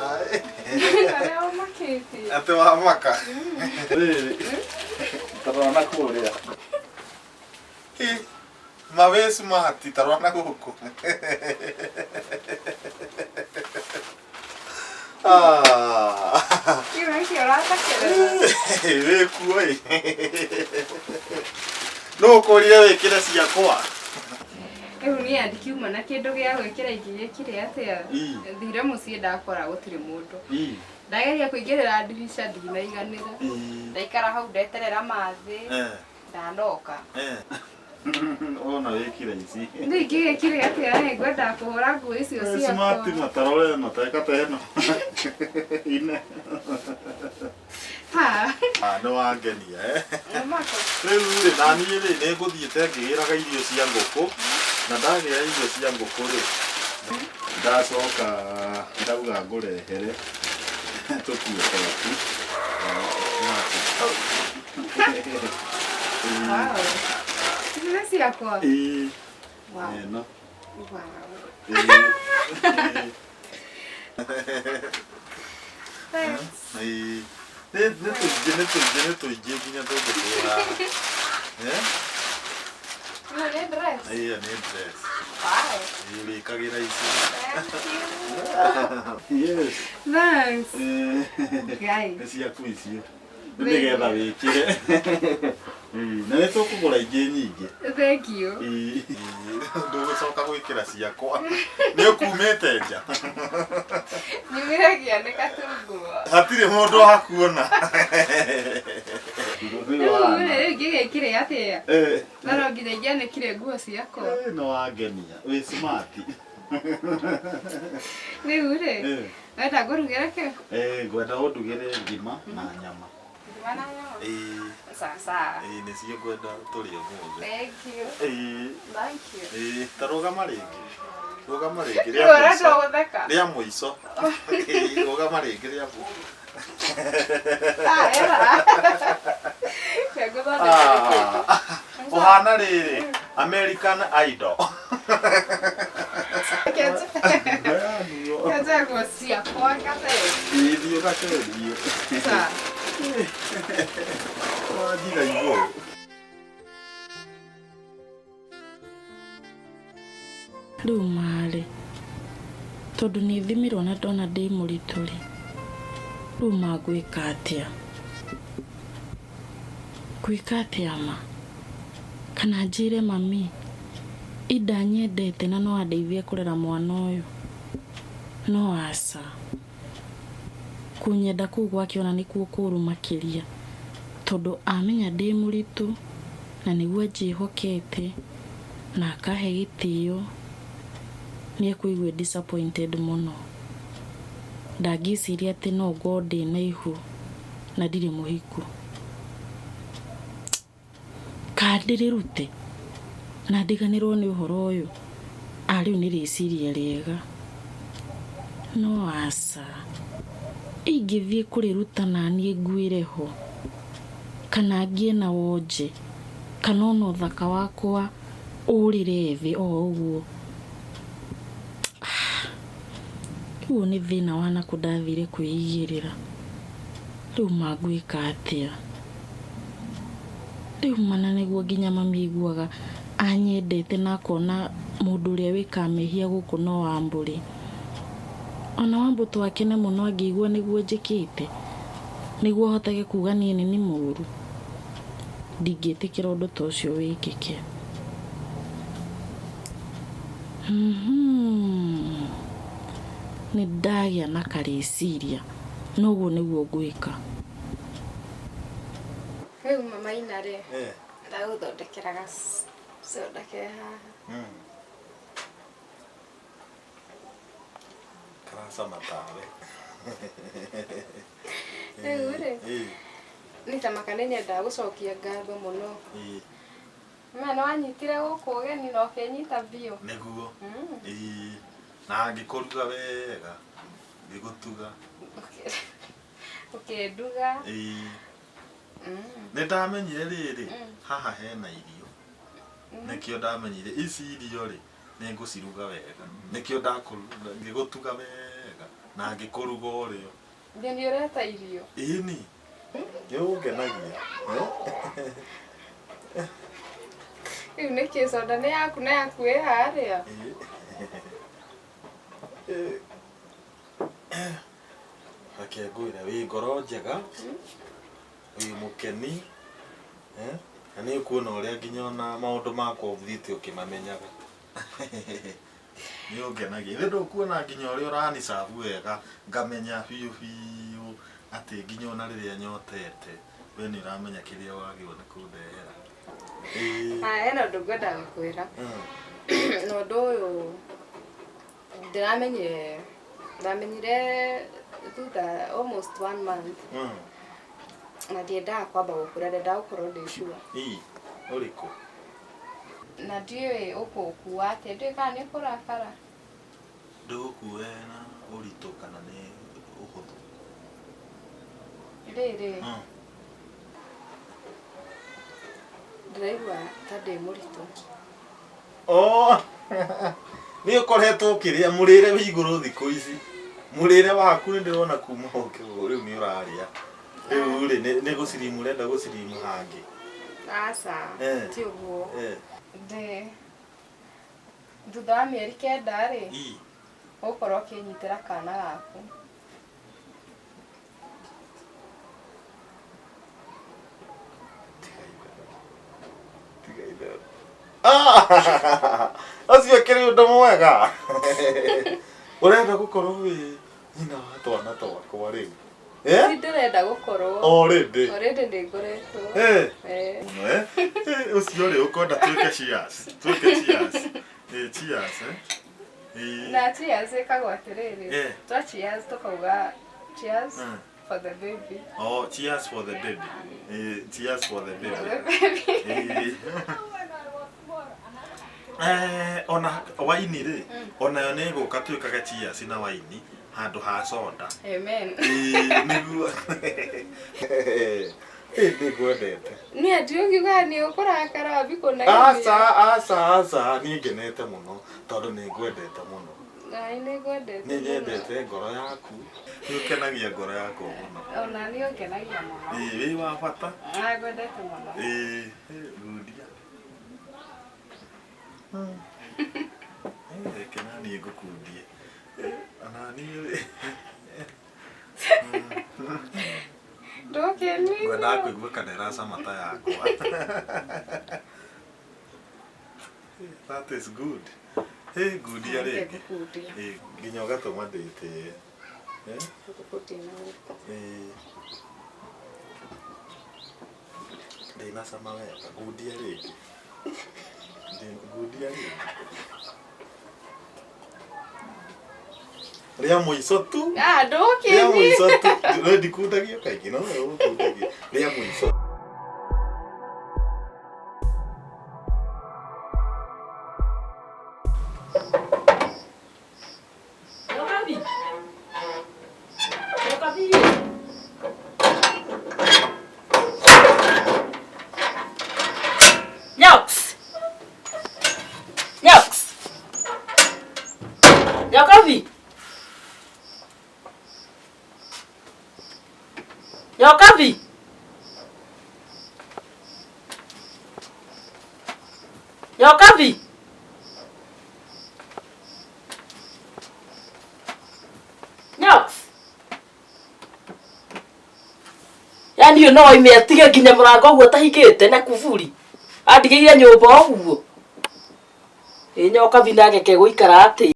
Arĩa ũmakĩtie. Atĩ wamaka. Rĩrĩ. Tarora na kũrĩa. Ĩ, ma wĩ smart tarora na gũkũ. Ah. Kĩu nĩkĩo ũrathekerera. Wĩ kuo ĩ. Nũ ũkũrire wĩkĩre ciakwa? Rĩu niĩ ndikiuma na kĩndũ gĩa gwĩkĩra ingĩgĩkire atĩa? Ii. Thire mũciĩ ndakora gũtirĩ mũndũ. Ii. Ndageria kũingĩrĩra ndirica ndinaiganĩra. Ii. Ndaikara hau ndeterera mathĩ Eh. ndanoka. Eh. Wona wĩkĩre ici. Rĩu ingĩgĩkire atĩa nĩ ngwendaga kũhũra nguo icio Smart ciakwa. matarore ĩno teka ta ĩno. Ine. Ha. Ah, nĩ wangenia eh. Nĩmaka. Rĩu rĩ na niĩ rĩ nĩ ngũthiĩte ngĩgĩraga irio cia ngũkũ na ndagĩra irio cia ngũkũ rĩ ndacoka ndauga ngũrehere tũkuo twaku. Wow. Ici nĩ ciakwa. Ĩĩ. Wow. Ĩno. Wow. Ĩĩ. Thanks. Ĩĩ. Nĩ tũingĩ nĩ tũingĩ nĩ tũingĩ nginya tũngĩtũra. Eh? Ĩno nĩ dress. Ĩyo nĩ dress. Wow. Ĩĩ wĩkagĩra ici. Thank you. Yes. Thanks. Ĩĩ. Ngai. Nĩ ciaku icio. Rĩu nĩgetha wĩkĩre. Ĩĩ, na nĩ tũkũgũra ingĩ nyingĩ. Thank you. Ĩĩ. Ndũgũcoka gwĩkĩra ciakwa. Nĩ ũkumĩte nja. Nyumire ngĩanĩka tu nguo. Hatirĩ mũndũ wakuona. Rĩu rĩ ingĩgĩkire atĩa? Eh. Na no nginya ingĩanĩkire nguo ciakwa. Nĩ wangenia. Wĩ smart. Rĩu rĩ, Eh. wenda ngũrugĩre kĩ? Eh, ngwenda ũndugĩre ngima na nyama. Ngima na nyama? Ĩĩ. Sawa sawa. Ĩĩ nĩcio ngwenda tũrĩe ũmũthĩ. Thank you. Ĩĩ. Thank you. Ĩĩ, ta rũgama rĩngĩ. Rũgama rĩngĩ Rĩu rĩa ũrenda mũico. gũtheka? Rĩa mũico. Ĩĩ, rũgama rĩngĩ rĩa mũico. Ah, ĩra. Reke ngũthondekere kĩndũ. Ah, Ũhana rĩrĩ American Idol. Reke njoe nguo ciakwa ngathee. Ĩĩ, thiĩ ũgacenjie. Sawa. Wanjiga igũrũ. Rĩu marĩ tondũ nĩ thimirwo na ndona ndĩ mũritũ rĩ rĩu mangwĩka atĩa ngwĩka atĩa ma kana njĩre mami Ida nyendete na no andeithie kũrera mwana ũyũ no aca kũnyenda kũu gwake ona nĩkuo kũũru makĩria Tondũ amenya ndĩ mũritũ na nĩguo anjĩhokete na akahe gĩtĩo, nĩ ekũigua e disappointed mũno. Ndangĩciria atĩ no ngorwo ndĩna ihu na ndirĩ mũhiku. Kana ndĩrĩrute na ndiganĩrwo nĩ ũhoro ũyũ? A rĩu nĩ rĩciria rĩega. No aca, ingĩthiĩ kũrĩruta naniĩ nguĩre ho, kana ngĩe na wonje, kana ona ũthaka wakwa ũrĩre thĩ o ũguo. Rĩu ũyũ nĩ thĩna wa nakũ ndathire kwĩigĩrĩra. Rĩu ma ngwĩka atĩa? Rĩu mana nĩguo nginya mami aiguaga anyendete na akona mũndũ ũrĩa wĩkaga mehia gũkũ no Wambũrĩ. Ona Wambũ to akene mũno angĩigua nĩguo njĩkĩte nĩguo hotage kuga niĩ nĩ niĩ mũru. Ndingĩtĩkĩra ũndũ ta ũcio wĩkĩke. Nĩ ndagĩa na karĩciria na ũguo nĩguo ngwĩka. Rĩu mama Ina rĩ, ndagũthondekera gacoda ke haha. Karacama tawe. Rĩu rĩ, nĩ ta maka nĩ nyendaga gũcokia ngatho mũno. Ma nĩ wanyitire gũkũ ũgeni na ũkĩnyita biũ. Nĩguo. Ĩĩ. Na ngĩkũruga wega. Ngĩgũtuga. Ũkĩnduga. Ĩĩ. Nĩ ndamenyire rĩrĩ, haha hena irio. Nĩkĩo ndamenyire ici irio rĩ, nĩ ngũciruga wega. Nĩkĩo ngĩgũtuga wega na ngĩkũruga ũrĩo. Nĩ nĩ ũreta irio. Ĩni. Nĩ ũngenagia. Rĩu nĩkĩ soda nĩ yaku na yaku ĩ harĩa? Reke ngwĩre wĩ ngoro njega, wĩ mũkeni, na nĩ ũkuona ũrĩa nginya ona maũndũ makwa ũthiĩte ũkĩmamenyaga. Nĩ ũngenagia. Ithe ndũkuona nginya ũrĩa ũranicabu wega, ngamenya biũ biũ atĩ nginya ona rĩrĩa nyotete, we nĩ ũramenya kĩrĩa wagĩrĩirwo nĩ kũndehera. Ĩĩ. Haya, hena ũndũ ngwendaga gũkwĩra. Na ũndũ ũyũ ndĩramenyire ndamenyire thutha almost one month na ndiendaga kwamba gũkwĩra ndendaga gũkorwo ndĩ sure. Ii, ũrĩkũ? Na ndiũĩ ũkũũkua atĩa, ndiũĩ kana nĩ ũkũrakara. Ndũgũkue na ũritũ kana nĩ ũhũthũ? Rĩrĩ, ndĩraigua ta ndĩ mũritũ. Oh, nĩ ũkoretwo ũkĩrĩa mũrĩre wĩ igũrũ thikũ ici. Mũrĩre waku nĩ ndĩrona kuma ũkĩgũrũ rĩu nĩ ũrarĩa. Rĩu rĩ, nĩ gũcirimu ũrenda gũcirimu hangĩ? Aca, ti ũguo. Ndĩ thutha wa mĩeri kenda rĩ, ũgũkorwo ũkĩnyitĩra kana gaku. Ũcio ũkĩrĩ ũndũ mwega. Ũrenda gũkorwo wĩ nyina wa twana twakwa rĩu? Eh? Ti ndĩrenda gũkorwo. Already. Already nĩ ngoretwo. Eh. Eh. Mũno, eh? Eh, ũcio rĩ ũkwenda twĩke cheers. Twĩke cheers. Eh, cheers, eh? Eh. Na cheers ĩkagwo atĩrĩrĩ. Eh. Twa cheers tũkauga cheers for the baby. Oh, cheers for the baby. Eh, cheers for the baby. For the baby. Eh. Eh, ona waini rĩ, onayo nĩ ĩgũka twĩkage cheers na waini handũ ha soda. Amen. Ĩĩ, nĩguo. Ĩ, nĩngwendete. Niĩ ndiũkiuga nĩ ũkũrakara wambi kũnegenia. Aca, aca, aca, niĩ ngenete mũno tondũ nĩ ngwendete mũno. Nai nĩ ngwendete. Nĩ nyendete ngoro yaku. Nĩ ũkenagia ngoro yakwa mũno. Ona niĩ ũngenagia mũno. Ĩĩ, wĩ wa bata. Na ngwendete mũno. Ĩĩ, ngundia. Reke na niĩ ngũkundie. Ona niĩ Ndũkĩnyue. Ngwendaga kũigua kana ĩracama ta yakwa. That is good. Hey, ngundia rĩngĩ. Ngũkundia. Ĩ, nginya ũgatũma ndĩtĩe. Eh? Ngũkundia na gũkũ. Ĩ. Ndinacama wega ngundie rĩngĩ. Ngundia rĩngĩ. Rĩa mũico tu. Ah, Rĩa ndũgũkĩnyita. mũico tu. No ndikundagio kaingĩ no we ũkundagia. Rĩa mũico. Nyokabi. Nyokabi. Nyoks. Nyoks. Nyokabi. Nyokabi. Nyokabi. Nyoks. Yaani ũyũ no oime atige nginya mũrango ũguo atahingĩte na kuburi andigĩire nyũmba ũguo. Ĩ Nyokabi nake kegũikara atĩa?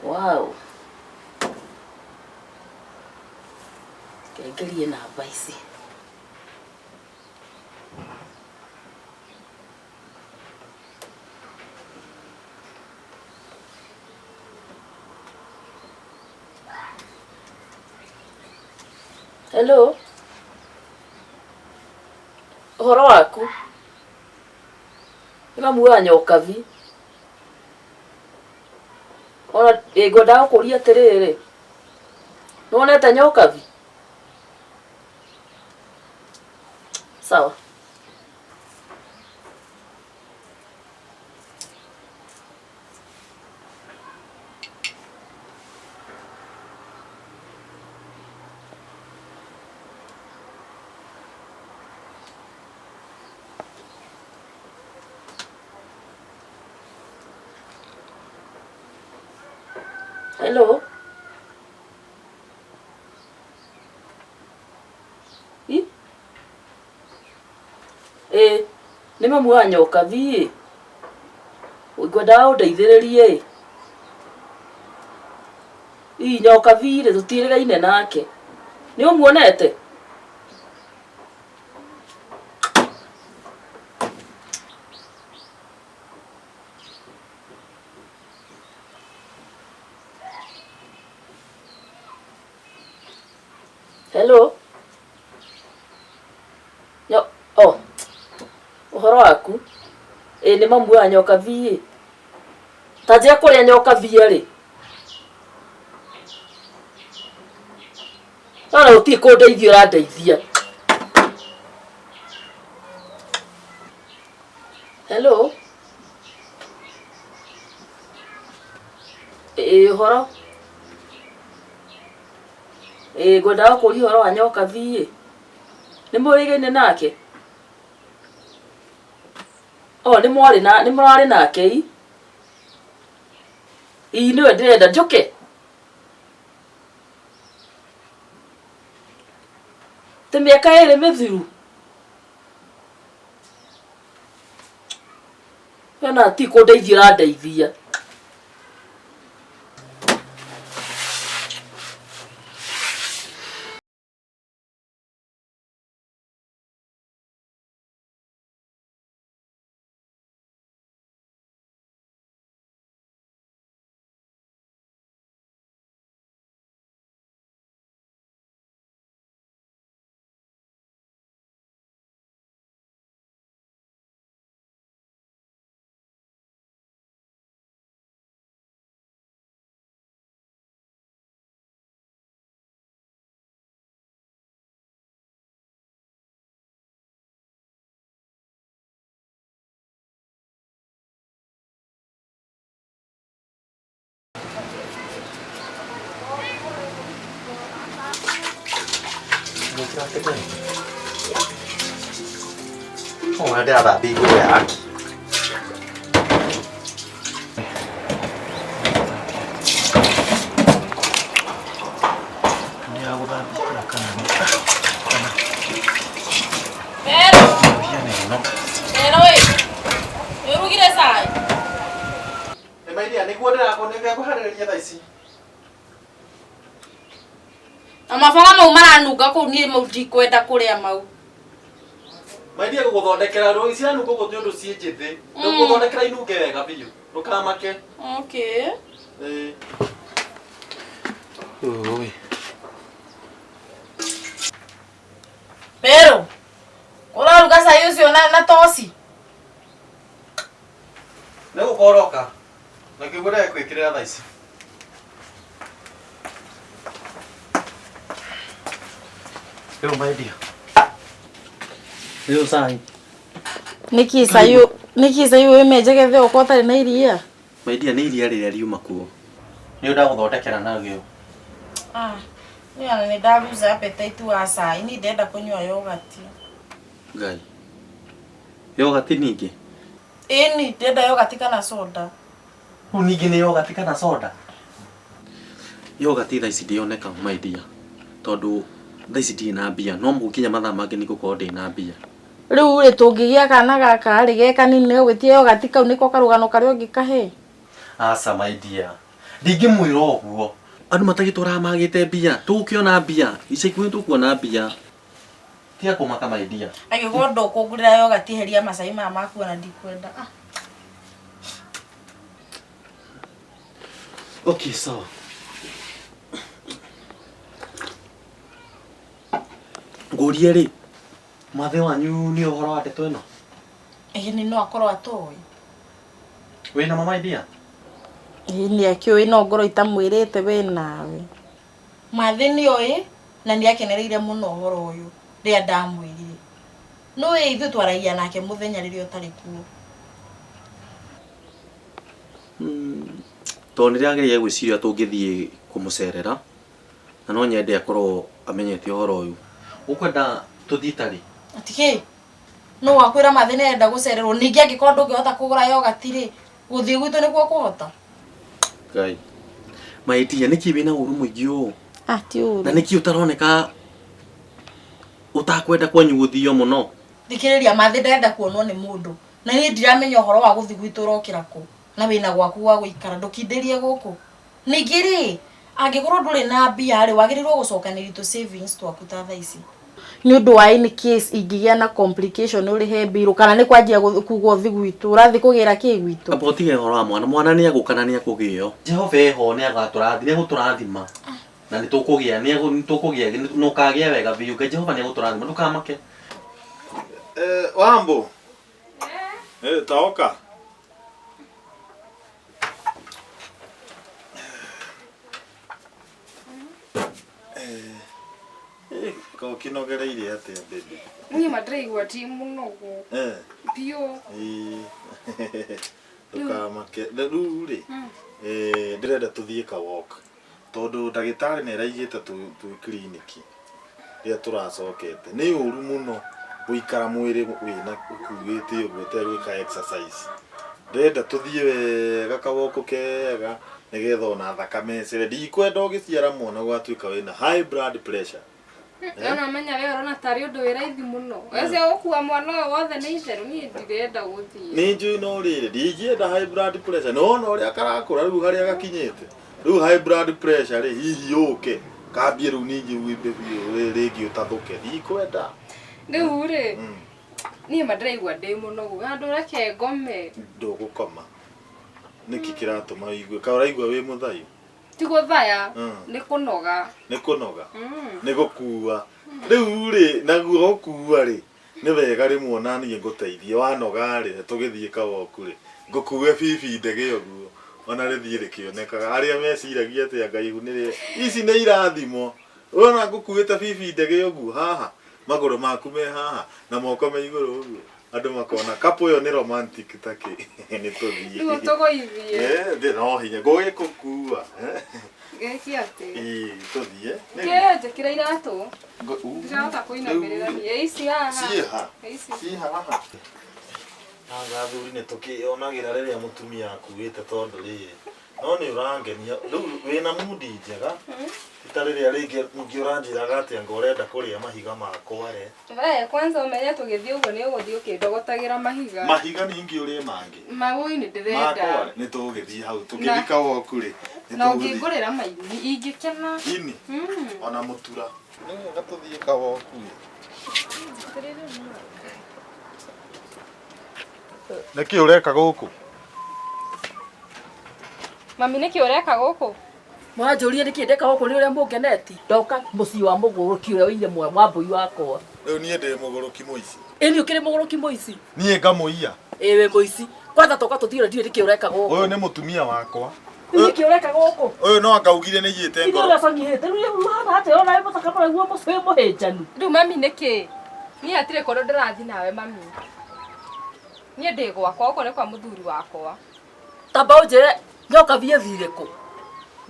Wow. Kengerie namba ici. Hello. Ũhoro waku? Nĩ mamu wa Nyokabi. Ona ngwendaga gũkũria atĩrĩrĩ, nĩwonete Nyokabi? Sawa. Hello. Ĩ? Ĩ, nĩ mamu wa Nyokabi ĩ. Ngwendaga ũndeithĩrĩrie ĩ. Ĩ Nyokabi rĩ tũtiĩrĩgaine nake. Nĩ ũmuonete? Hello. Nyo, oh. Ũhoro waku? Ĩ nĩ mamu wa Nyokabi ĩ. Ta njĩra kũrĩa Nyokabi arĩ. Ona gũtirĩ kũndeithia ũrandeithia. Hello. Ĩ ũhoro? Ĩ ngwendaga gũkũria ũhoro wa Nyokabi ĩ. Nĩ mũrĩgaine nake? Oh, nĩ mwarĩ na nĩ mũrarĩ nake i? Ii nĩwe ndĩrenda njũke? Ti mĩaka ĩrĩ mĩthiru? Ona ti kũndeithia ũrandeithia. Atĩ ona ndĩrathambia igũrũ yake. Nĩ ya gũthambia kana kana nĩ kana Pero, hiana ĩno. pero ĩ. Nĩ ũrugire cai? Nĩ mairia nĩguo ndĩrakũnĩka kũharĩrĩria thaa ici. Na maboga mau maranunga kũu niĩ mau ndikwenda kũrĩa mau. Mairia gũgũthondekera rũ ciranunga ũguo nĩ ũndũ ciĩ njĩthĩ. Ngũgũthondekera inunge wega biũ. Ndũkamake. Okay. Ĩĩ. Ũĩ. Pero, ũraruga cai ũcio na, na toci? Nĩ gũkoroka. Na kĩguo ndĩrakwĩkĩrĩra thaa ici. Rĩu mairia. Rĩu cai. Nĩkĩ cai nĩkĩ cai ũyũ menjegethe ũkorwo ũtarĩ na iria? Mairia nĩ iria rĩrĩa riuma kuo. Nĩ ndagũthondekera narĩo. Ah, niĩ ona nĩ ndaruza appetite wa cai, niĩ ndĩrenda kũnyua yogati. Ngai. Yogati ningĩ? Ĩni, ndĩrenda yogati kana soda. Rĩu ningĩ nĩ yogati kana soda? Yogati thaa ici ndĩoneka my dear. Tondũ thaa ici ndirĩ na mbia no gũkinya mathaa mangĩ nĩ ngũkorwo ndĩ na mbia. Rĩu rĩ tũngĩgĩa kana gaka rĩ ge kanini nĩ gwĩtia yogati kau nĩko karũgano karĩa ũngĩkahe? Aca my dear. Ndingĩmwĩra ũguo. Andũ matagĩtũraga magĩte mbia. Tũgũkĩona mbia. Ica ikuhĩ tũkuona mbia. Tiga kũmaka my dear. Angĩkorwo ndũkũngũrĩra yogati heria macai maya maku ona ndikwenda. Ah. Okay, sawa. Ngũrie rĩ, mwathĩ wanyu nĩ ũhoro wa ndeto ĩno? Ĩĩ nĩ no akorwo atoĩ. Wĩna mama idea? Ĩĩ nĩ akĩũĩ no ngorwo itamwĩrĩte we nawe. Mathĩ nĩ oĩ na nĩ akenereire mũno ũhoro ũyũ rĩrĩa ndamwĩrire. Nĩũĩ ithuĩ twaragia nake mũthenya rĩrĩa ũtarĩ kuo. Tondũ nĩ ndĩrageria gwĩciria tũngĩthiĩ kũmũcerera na no nyende akorwo amenyete ũhoro ũyũ. Ũkwenda tũthiĩ tarĩ? Atĩ kĩ? Nũ wakwĩra Mathĩ nĩ arenda gũcererwo? Ningĩ angĩkorwo ndũngĩhota kũgũra yogati rĩ, gũthiĩ gwitũ nĩkuo ũkũhota? Ngai. Maĩtia nĩkĩ wĩna ũru mũingĩ ũũ? Ah, ti ũru. Na nĩkĩ ũtaroneka ũtakwenda kwanyu gũthio mũno? Thikĩrĩria Mathĩ ndarenda kuonwo nĩ mũndũ. Na niĩ ndiramenya ũhoro wa gũthiĩ gwitũ ũrokĩra kũ? Na wĩna gwaku gwa gũikara ndũkindĩrie gũkũ. Ningĩ rĩ, angĩkorwo ndũrĩ na mbia rĩ, wagĩrĩirwo gũcokanĩria tũ savings twaku ta thaa ici. Nĩ ũndũ wa in case ingĩgĩa na complication ũrĩhe mbirũ kana nĩ kwanjia kugwo ũthi gwitũ ũrathiĩ kũgĩra kĩ gwitũ? Amba ũtige ũhoro wa mwana. Mwana nĩ egũka na nĩ ekũgĩo. Jehova eho nĩ agatũrathima, nĩ egũtũrathima. Na nĩ tũkũgĩa, nĩ tũkũgĩa, na ũkagĩa wega biũ. Ngai Jehova nĩ egũtũrathima, ndũkamake. Wambo. Eh, taoka. Eh, kokinogereire atia baby? Niĩ ma ndĩraigua ndi mũnogu Eh. biũ. Ĩĩ. Ndũkamake. Rĩu rĩ, eh, ndĩrenda tũthiĩ ka walk. Tondũ ndagĩtarĩ nĩ araigĩte twĩ kiriniki rĩrĩa tũracokete. Nĩ ũru mũno gũikara mwĩrĩ wĩna ũkuĩte ũguo ũtegwĩka exercise. Ndĩrenda tũthiĩ wega kawoko kega nĩgetha ona thakame ĩcere. Ndikwenda ũgĩciara mwana ũgatuĩka wĩna high blood pressure. Ona menya we ũrona tarĩ ũndũ wĩ raithi mũno. Ũcio gũkua mwana ũyũ wothe nĩ itherũ niĩ ndirenda gũthiĩ. Nĩ njũĩ no rĩrĩ ndingĩenda high blood pressure. Nĩ wona ũrĩa karakũra rĩu harĩa gakinyĩte. Rĩu high blood pressure rĩ hihi yũke kambie rĩu ningĩ wimbe biũ rĩngĩ ũtathũke. Ndikwenda. Rĩu rĩ niĩ ma ndĩraigua ndĩ mũnogu. Handũ reke ngome. Ndũgũkoma. Nĩkĩ kĩratũma ũigue? Ka ũraigua wĩ mũthayu? Ti gũthaya nĩ kũnoga. Nĩ kũnoga. Nĩ gũkua. Rĩu rĩ naguo gũkua rĩ nĩ wega rĩmwe ona niĩ ngũteithie wanoga rĩ tũgĩthiĩ kawoku rĩ ngũkue bibi ndege ũguo ona rĩthiĩ rĩkĩonekaga arĩa meciragia atĩ anga ihu nĩ ici nĩ irathimo ũrona ngũkuĩte bibi ndege ũguo haha magũrũ maku me haha na moko me igũrũ ũguo Andũ makona couple ĩyo nĩ romantic takĩ nĩ tũthiĩ. Rĩu tũgũithie. Eh, ndĩ no hinya ngũgĩkũkua. Eh, Gĩki atĩ. Ĩĩ tũthiĩ. Kĩ njĩkĩra iratũ. Ngũ- u- Ndirahota kũinamĩrĩra niĩ. Ĩ ici haha. Ciĩ ha? Ĩ ici. Ciĩ haha. Anga athuri nĩ tũkĩonagĩra rĩrĩa mũtumia akuĩte tondũ rĩrĩ no nĩ ũrangenia rĩu wĩna mundi njega ti ta rĩrĩa rĩngĩ ningĩ ũranjĩraga atĩ anga ũrenda kũrĩa mahiga makwa re We kwanza ũmenye tũgĩthiĩ ũguo nĩ ũgũthiĩ ũkĩndogotagĩra mahiga. mahiga ningĩ ũrĩe mangĩ Magũi nĩ ndĩrenda. makwa nĩ tũgũgĩthiĩ hau tũgĩthiĩ kawoku rĩ nĩ Na tũgũthiĩ ũngĩngũrĩra maini ingĩkena. ini ona mũtura nĩ wega tũthiĩ kawoku ĩ nĩkĩ ũreka gũkũ Mami nĩkĩ ũreka gũkũ? Mwanjũria nĩkĩ ndeka gũkũ nĩ ũrĩa mũngeneti ndoka mũciĩ wa mũgũrũki ũrĩa ũire mwambũi wakwa. Rĩu niĩ ndĩ mũgũrũki mũici? Ĩni ũkĩrĩ mũgũrũki mũici. Niĩ ngamũiya? Ĩ wĩ mũici kwanza toka tũthiĩ ũrĩa ndiũĩ nĩkĩ ũreka gũkũ. Ũyũ nĩ mũtumia wakwa. Rĩu nĩkĩ ũreka gũkũ? Ũyũ no angaugire nĩ iyĩte Ithuĩ ngoro. ũrĩa ũcangihĩte rĩu ũhana atĩa ona wĩ mũthaka mũraiguo mũciĩ mũhĩnjanu. Rĩu mami nĩkĩ? Niĩ hatirĩ kũndũ ndĩrathiĩ nawe mami. Niĩ ndĩ gwakwa gũkũ nĩ kwa mũthuri wakwa. Tamba ũnjĩre nyoka biĩ thire kũ?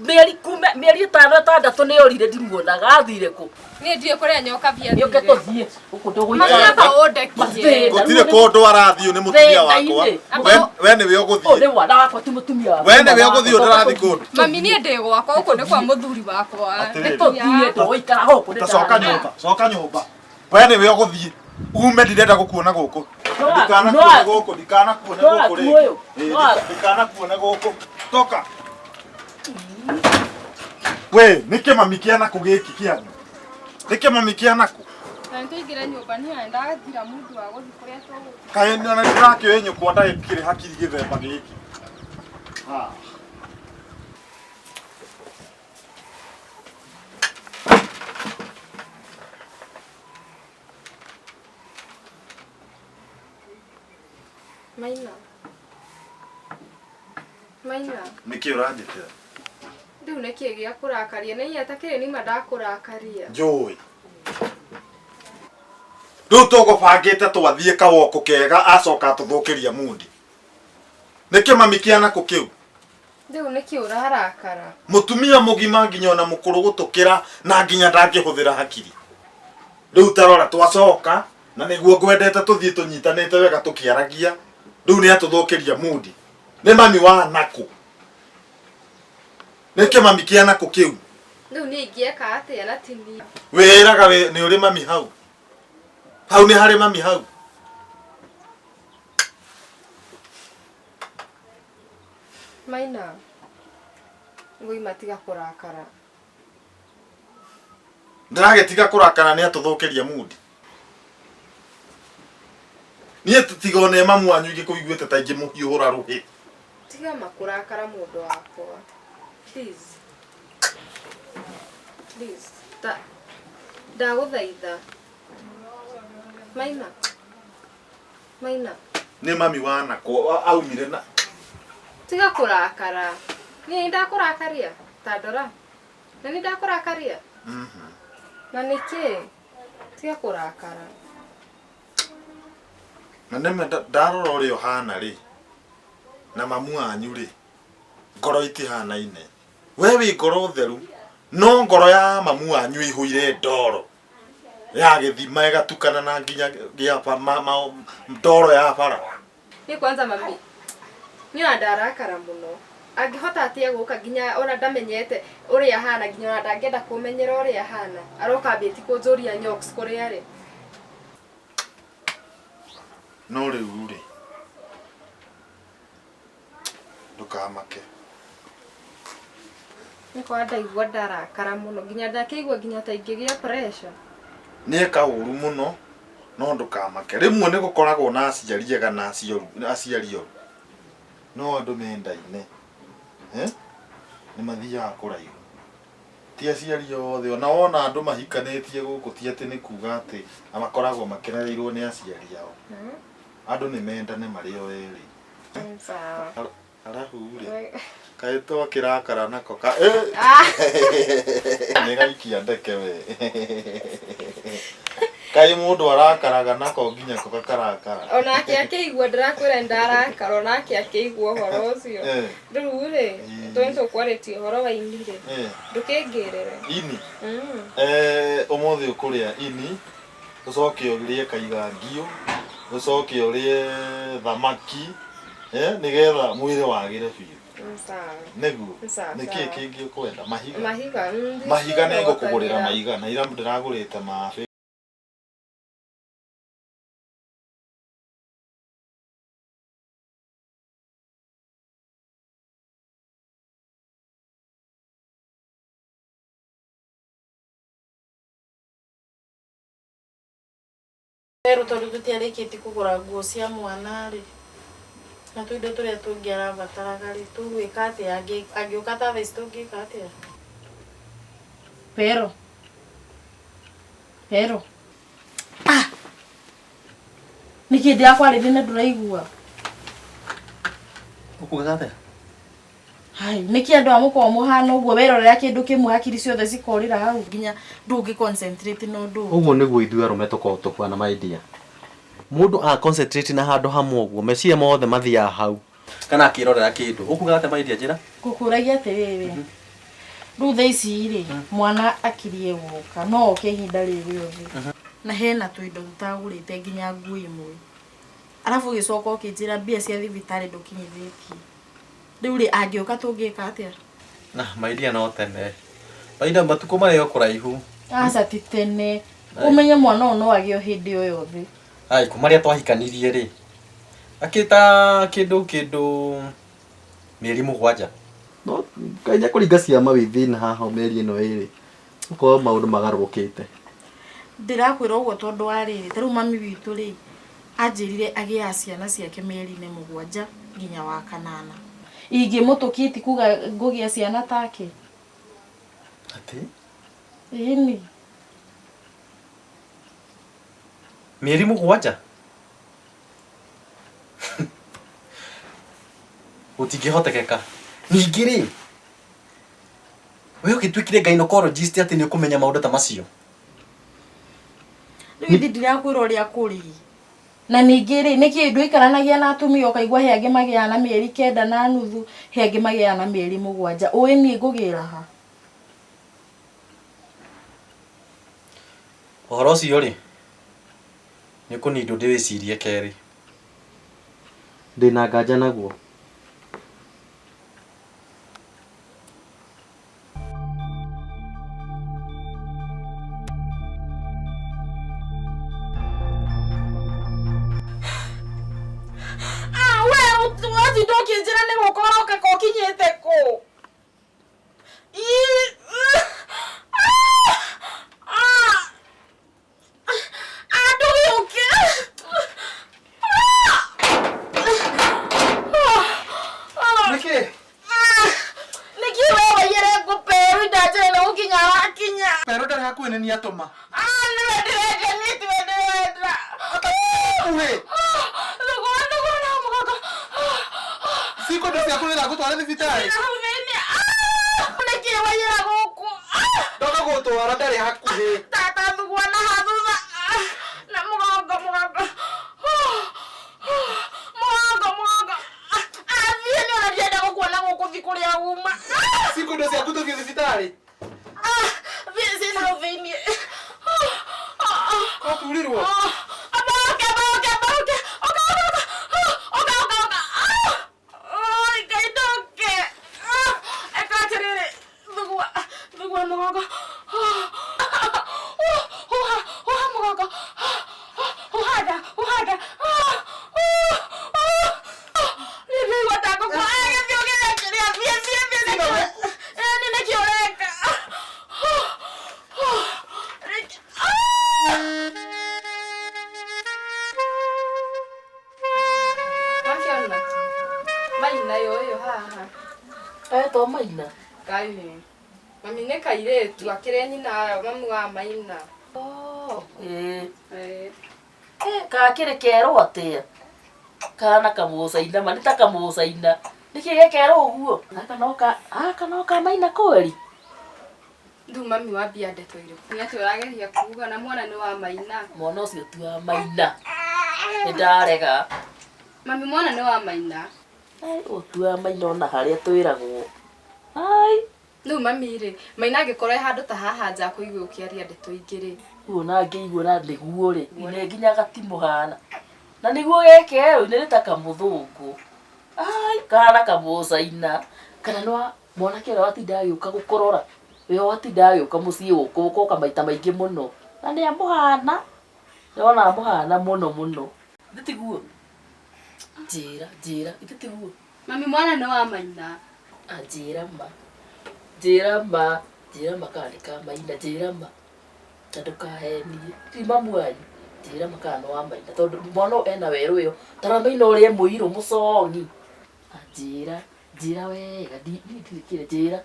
Mĩeri kume mĩeri ĩtano ĩtandatũ nĩ orire ndimuonaga athire kũ? Niĩ ndiũĩ kũrĩa nyoka bia Nĩũke thire. tũthiĩ gũkũ Mami ndũgũikara. amba ũndekie. Mathĩna. Gũtirĩ kũndũ arathiĩ nĩ mũtumia wakwa. Thĩna-inĩ. We nĩwe Ũyũ ũgũthiĩ. nĩ mwana wakwa ti mũtumia wakwa. We nĩwe ũgũthiĩ ũndĩrathiĩ kũndũ. Mami niĩ ndĩ gwakwa gũkũ nĩ kwa mũthuri wakwa. Atĩrĩrĩ. Tũthiĩ ndũgũikara gũkũ nĩ Ta coka nyũmba, coka nyũmba. We nĩwe ũgũthiĩ. Ume ndirenda gũkuona gũkũ. Ndikanakuone gũkũ, ndikanakuone no gũkũ aku rĩngĩ. ũyũ, Ĩĩ, no aku. Ndikanakuone gũkũ. Toka. We, nĩ kĩmami kĩa nakũ gĩkĩ kĩanyu? Nĩ kĩmami kĩa nakũ? Na nĩtũingĩre nyũmba niĩ ndathira mũndũ wa gũthiĩ kũrĩa tũgũthiĩ. Kaĩ ona nĩndĩrakĩũĩ nyũkwa ndagĩkĩrĩ hakiri gĩthemba gĩkĩ. Ah. Maina. Maina. Nĩkĩ ũranjĩtĩra? Rĩu nĩkĩ gĩa kũrakaria? Nĩ inya takĩrĩ nĩma ndakũrakaria. Njũĩ. Rĩu tũgũbangĩte twathiĩ kawoko kega acoka atũthũkĩria mundi. Nĩ kĩmami kĩa nakũ kĩu? Rĩu nĩkĩ ũrarakara? Mũtumia mũgima nginya ona mũkũrũ gũtũkĩra na nginya ndangĩhũthĩra hakiri. Rĩu tarora twacoka na nĩguo ngwendete tũthiĩ tũnyitanĩte wega tũkĩaragia. Rĩu nĩ atũthũkĩria mundi. Nĩ mami wa nakũ? Nĩ kĩmami kĩa nakũ kĩu? Rĩu niĩ ingĩeka atĩa na ti niĩ? Wĩraga nĩ ũrĩ mami hau. Hau nĩ harĩ mami hau. Maina. Ngũima tiga kũrakara. Ndĩragĩtiga kũrakara nĩ atũthũkĩria mundi. Niĩ tiga one mamu wanyu ingĩkũiguĩte ta ingĩmũhiũhũra rũhĩ. Tiga makũrakara mũndũ wakwa. Please. Please. Ndagũthaitha. Maina. Maina. Nĩ mami wa nakũ aumire na Tiga kũrakara. Niĩ ndakũrakaria. Ta ndora. Na nĩ ndakũrakaria. Na nĩkĩ? Tiga kũrakara. Na nĩme ndarora ũrĩa ũhana rĩ na mamu wanyu rĩ ngoro itihanaine. We wĩ ngoro theru no ngoro ya mamu wanyu ĩihũire ndoro ya gĩthima ĩgatukana na nginya gĩa ndoro ya bara. Niĩ kwanza mami niĩ ona ndarakara mũno. Angĩhota atĩa gũka nginya ona ndamenyete ũrĩa ahana nginya ona ndangĩenda kũmenyera ũrĩa ahana. Aroka ambĩtie kũnjũria nyoks kũrĩa arĩ. No rĩu rĩ ndũkamake. Nĩ kwa ndaigua ndarakara mũno nginya ndakĩigua nginya ta ingĩgĩa pressure. Nĩ eka ũru mũno no ndũkamake. Rĩmwe nĩ gũkoragwo na aciari ega na aciari oru. No andũ mendaine. Nĩ mathiaga kũraihu. Ti aciari othe ona wona andũ mahikanĩtie gũkũ ti atĩ nĩ kuga atĩ makoragwo makenereirwo nĩ aciari ao. Andũ nĩ mendane marĩ o erĩ. Sawa. Arabu rĩ kaĩ twakĩrakara nako ka nĩ gaikia ndeke we. Kaĩ mũndũ arakaraga nako nginya ko gakarakara. Onake akĩigua ndĩrakwĩra nĩndarakara onake akĩigua ũhoro ũcio. Eh. Rĩu rĩ, tũĩ tũkwarĩtie ũhoro wa ini rĩ, Eh. ndũkĩngĩrĩre. Ini. Mm. Eh, ũmũthĩ ũkũrĩa ini, ũcoke ũrĩe kaigangio, ũcoke ũrĩe thamaki, eh, nĩgetha mwĩrĩ wagĩre biũ. Sawa. Nĩguo. Sawa, Nĩkĩĩ sawa. kĩngĩ ũkwenda? Mahiga. Mahiga. Mahiga nĩ ngũkũgũrĩra ndĩragũrĩra mahiga na ira ndĩragũrĩte ma Werũ tondũ tũtiarĩkĩtie kũgũra nguo cia mwana rĩ, na tũindo tũrĩa tũngĩ arabataraga rĩ, tũgwĩka atĩa? Angĩũka ta thaa ici tũngĩka atĩa? Pero. Pero. Ah! Nĩkĩ ndĩrakwarĩria na ndũraigua? Ũkugaga atĩa? Hai, nĩkĩ andũ a mũkoragwo mũhana ũguo werorera kĩndũ kĩmwe hakiri ciothe cikorĩra hau nginya ndũngĩ concentrate na ũndũ ũngĩ. Ũguo nĩguo ithuĩ arũme tũkoragwo tũkuana my dear. Mũndũ a concentrate na handũ hamwe ũguo meciria mothe mathiaga hau. Kana akĩrorera kĩndũ. Ũkugaga atĩa my dear njĩra? Ngũkũragia atĩrĩrĩ, rĩu thaa ici rĩ, mwana akirie gũka, no oke ihinda rĩrĩ rĩothe. Na hena tũindo tũtagũrĩte nginya nguo imwe. Arabu ũgĩcoka ũkĩnjĩra mbia cia thibitarĩ ndũkinyithĩtie. Rĩu rĩ, angĩũka tũngĩka atĩa? Na my dear no tene. My dear matukũ marĩ o kũraihu. Aca ti tene. Ũmenye mwana ũyũ no agĩe o hĩndĩ o yothe. Ai kuma rĩrĩa twahikanirie rĩ. Akĩta kĩndũ kĩndũ mĩeri mũgwanja. No Ngai nĩekũringa ciama wĩ thĩna haha mĩeri ĩno ĩrĩ. Ũkorwo maũndũ magarũrũkĩte. Ndĩrakwĩra ũguo tondũ wa rĩrĩ, ta rĩu mami witũ rĩ, anjĩrire agĩaga ciana ciake mĩeri-inĩ mũgwanja nginya wa kanana. Ingĩmũtũkia ti kuga ngũgĩa ciana take. Atĩ? Ĩni. Mĩeri mũgwanja? Gũtingĩhotekeka. Ningĩ rĩ, we ũgĩtuĩkire gynecologist atĩ nĩ ũkũmenya maũndũ ta macio? Rĩu ithi ndirakwĩra ũrĩa kũrĩ. Na ningĩ rĩ, nĩkĩ ndũikaranagia na atumia ũkaigua he angĩ magĩaga na mĩeri kenda na nuthu, he angĩ magĩaga na mĩeri mũgwanja. Ũĩ niĩ ngũgĩra ha? Ũhoro ũcio rĩ, nĩ ũkũnindwo ndĩwĩcirie kerĩ. Ndĩna nganja naguo. Ah, we watinda ũkĩnjĩra nĩ gũka ũroka ko ũkinyĩte kũ? Ii, ah, ah, ah, ndũgĩũke. Ah, ah, Nĩkĩ? ah, nĩkĩ we waiyĩre ngũperu indanjĩra nĩ gũkinya wakinya? Pero ndarĩ hakuhĩ nĩ niĩ atũma. Ah, nĩwe ndĩrenda, niĩ tiwe ndĩrenda. Hakuhĩ. Thugua, thugua na mũgongo. Ciko indo ciaku nĩndagũtwara thibitarĩ. Hau thĩinĩ. Ah, nĩkĩ waiyĩra gũkũ? Ah! Ndoka gũgũtwara ndarĩ hakuhĩ. Tata thugua na ha thutha. Ah, na mũgongo mũgongo. Mũgongo mũgongo. Ah, thiĩ nĩ ona ndienda gũkuona gũkũ thi kũrĩa uma. Ah, Ciko indo ciaku tũthiĩ thibitarĩ. ah, thiĩ ciĩ hau thĩinĩ. Waturirwo. Amba ũke, amba ũke, amba ũke. Ũka, ũka, ũka. Ũka, ũka, ũka. Ah, oi, Ngai ndũke. Ah, eka atĩrĩrĩ. Thugua, thugua mũgongo. Huha, huha mũgongo. Huha nda, huha nda. Niĩ ndĩraigua ta ngũkua. Ah, gĩthiĩ ũgĩre kĩrĩa. Thiĩ, thiĩ, thiĩ, nĩkĩ- Eh, nĩ nĩkĩ ũreka? Nĩkĩ- Wakĩona? Maina ũyũ haha. Etwo Maina. Ngai. Mami nĩ kairĩtu akĩrĩ nyina mami wa Maina. Oh, ĩĩ. Eh. Eh, kakĩrĩ kerwo atĩa? Kana kamũcaina ma nĩ ta kamũcaina. Nĩkĩ gekerwo ũguo? Gaka no ka gaka no ka Maina kweri. Rĩu mami wambia ndeto irĩkũ? Nĩ atĩ ũrageria kuga na mwana nĩ wa maina. Mwana ũcio ti wa maina. Nĩ ndarega. Mami mwana nĩ wa maina. Ai, ũyũ ti wa maina ona harĩa twĩragwo. Ai. Rĩu mami rĩ, maina angĩkorwo e handũ ta haha nja akũigue ũkĩaria ndeto ingĩ rĩ. Rĩu ona angĩigua na nĩguo rĩ, nĩ nginya gatimũhana. Na nĩguo geke ĩ, nĩ ta kamũthũngũ. Ai, kahana kamũcaina. Kana nĩ wa mwanake ũrĩa watindaga agĩũka gũkũrora. Ũrĩa watindaga agĩũka mũciĩ gũkũ, gũkoka maita maingĩ mũno. Na nĩ amũhana. Ndĩrona amũhana mũno mũno. Githĩ tiguo? Njĩra, njĩra, githĩ tiguo? Mami mwana nĩ wa maina. Ah, njĩra ma. Njĩra ma. Njĩra ma kana nĩ ka maina, njĩra ma. Na ndũkahenie. Ti mamu wanyu. Njĩra ma kana nĩ wa maina. Tondũ mwana ũyũ ena werũ ũyũ. Ta rora maina ũrĩa e mũirũ mũcongi. Ah, njĩra, njĩra wega. Niĩ ndirĩ kĩrĩa, njĩra.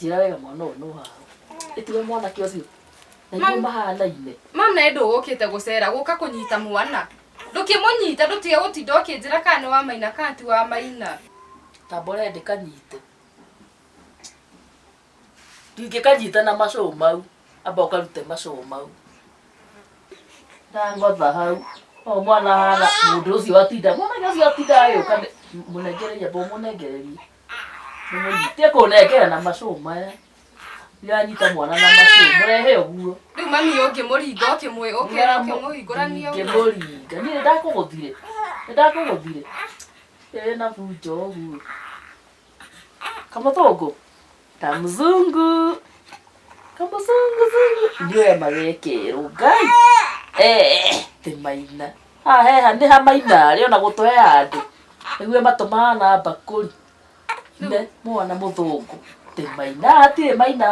Njĩra wega mwana ũyũ nĩ waũ. Ĩ tiwe mwanake ũcio. Na nĩguo mahanaine. Mam nawe ndũgũkĩte gũcera gũka kũnyita mwana. Ndũkĩmũnyita ndũtige gũtinda ũkĩnjĩra kana nĩ wa maina kana ti wa maina. Tamba ũrehe ndĩkanyite. Ndingĩkanyita na macũũ mau. Amba ũkarute macũũ mau. Ndangotha hau. O mwana ahana mũndũ ũcio watinda, mwanake ũcio watinda agĩũka mũnengererie, amba ũmũnengererie. Mũmũnyite kũnengera na macũũ maya. Ndiranyita mwana na macũũ, mũrehe ũguo. Rĩu mami ũngĩmũringa ũkĩmwĩ ũkĩmũhingũrania ũguo. Ngĩmũringa. Niĩ nĩndakũgũthire. Nĩndakũgũthire. Ĩrĩ na bunjo ũguo. Kamũthũngũ. Kamzungu. Kamũzungu zungu. Nĩoya magekerwo. Ngai. Eh, ti maina. Haha heha nĩ ha maina rĩ ona gũtũ he handũ. Nĩguo matũ mahana mbakũri. Ne mwana mũthũngũ. Ti maina, hatirĩ maina.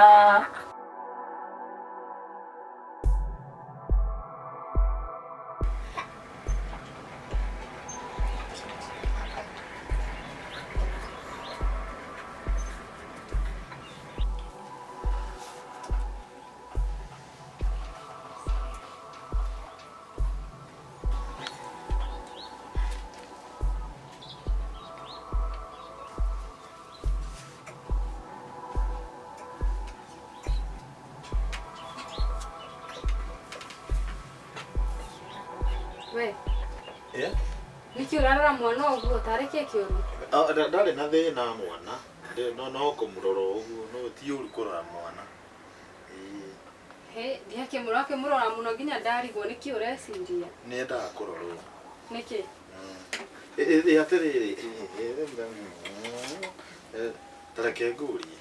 We, Eh? nĩkĩ ũrarora mwana ũguo tarĩ kĩ kĩũru? Ah, ndarĩ na thĩna mwana. No no kũmũrora ũguo, no ti ũru kũrora mwana. Ĩĩ, He, ndiakĩmũrora ũkĩmũrora mũno nginya ndarigwo nĩkĩ ũreciria. nĩ endaga kũrorwo. Nĩkĩ? Ĩ atĩrĩrĩ, ta reke ngũrie.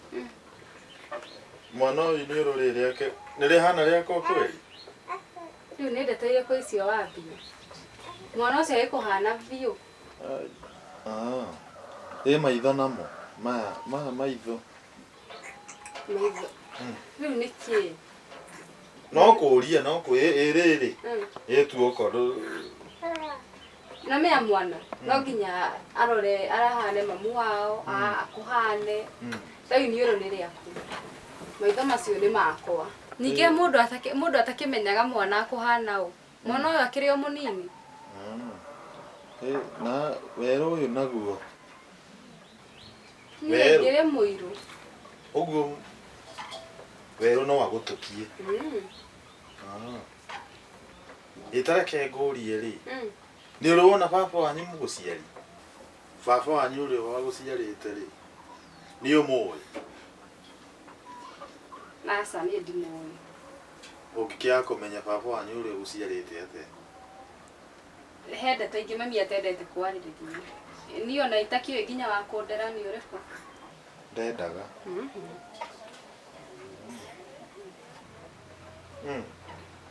Mwana ũyũ nĩ ũrĩ rĩake, nĩ rĩhana rĩakwa kweli? Rĩu nĩ ndeto irĩkũ icio wambia? Mwana ũcio agĩkũhana biũ. Ah. Ĩ maitho namo, maya maya maitho. Maitho. Rĩu nĩkĩ? No kũria, no kũ ĩ rĩrĩ. Ĩ tu okorwo Na mea mwana no nginya arore arahane mamu wao akũhane. Rĩu niĩ ũrũ nĩ rĩaku. Maitho macio nĩ makwa. Ningĩ mũndũ atakĩmenyaga mwana akũhana ũ. Mwana ũyũ akĩrĩ o mũnini. Ĩ na werũ ũyũ naguo. Niĩ Werũ. ngĩrĩ mũirũ. Ũguo werũ no agũtũkie. Ĩ ta reke ngũrie rĩ. Nĩ ũrĩ wona baba wanyu mũgũciari? Baba wanyu ũrĩa wagũciarĩte rĩ, nĩ ũmũĩ? Aca niĩ ndimũĩ. Ũngĩkĩaga kũmenya baba wanyu ũrĩa ũgũciarĩte atĩa? He ndeto ingĩ mami atendete kwarĩrĩria. Niĩ ona itakĩũĩ nginya wa kũndera nĩ ũrĩkũ. Ndendaga.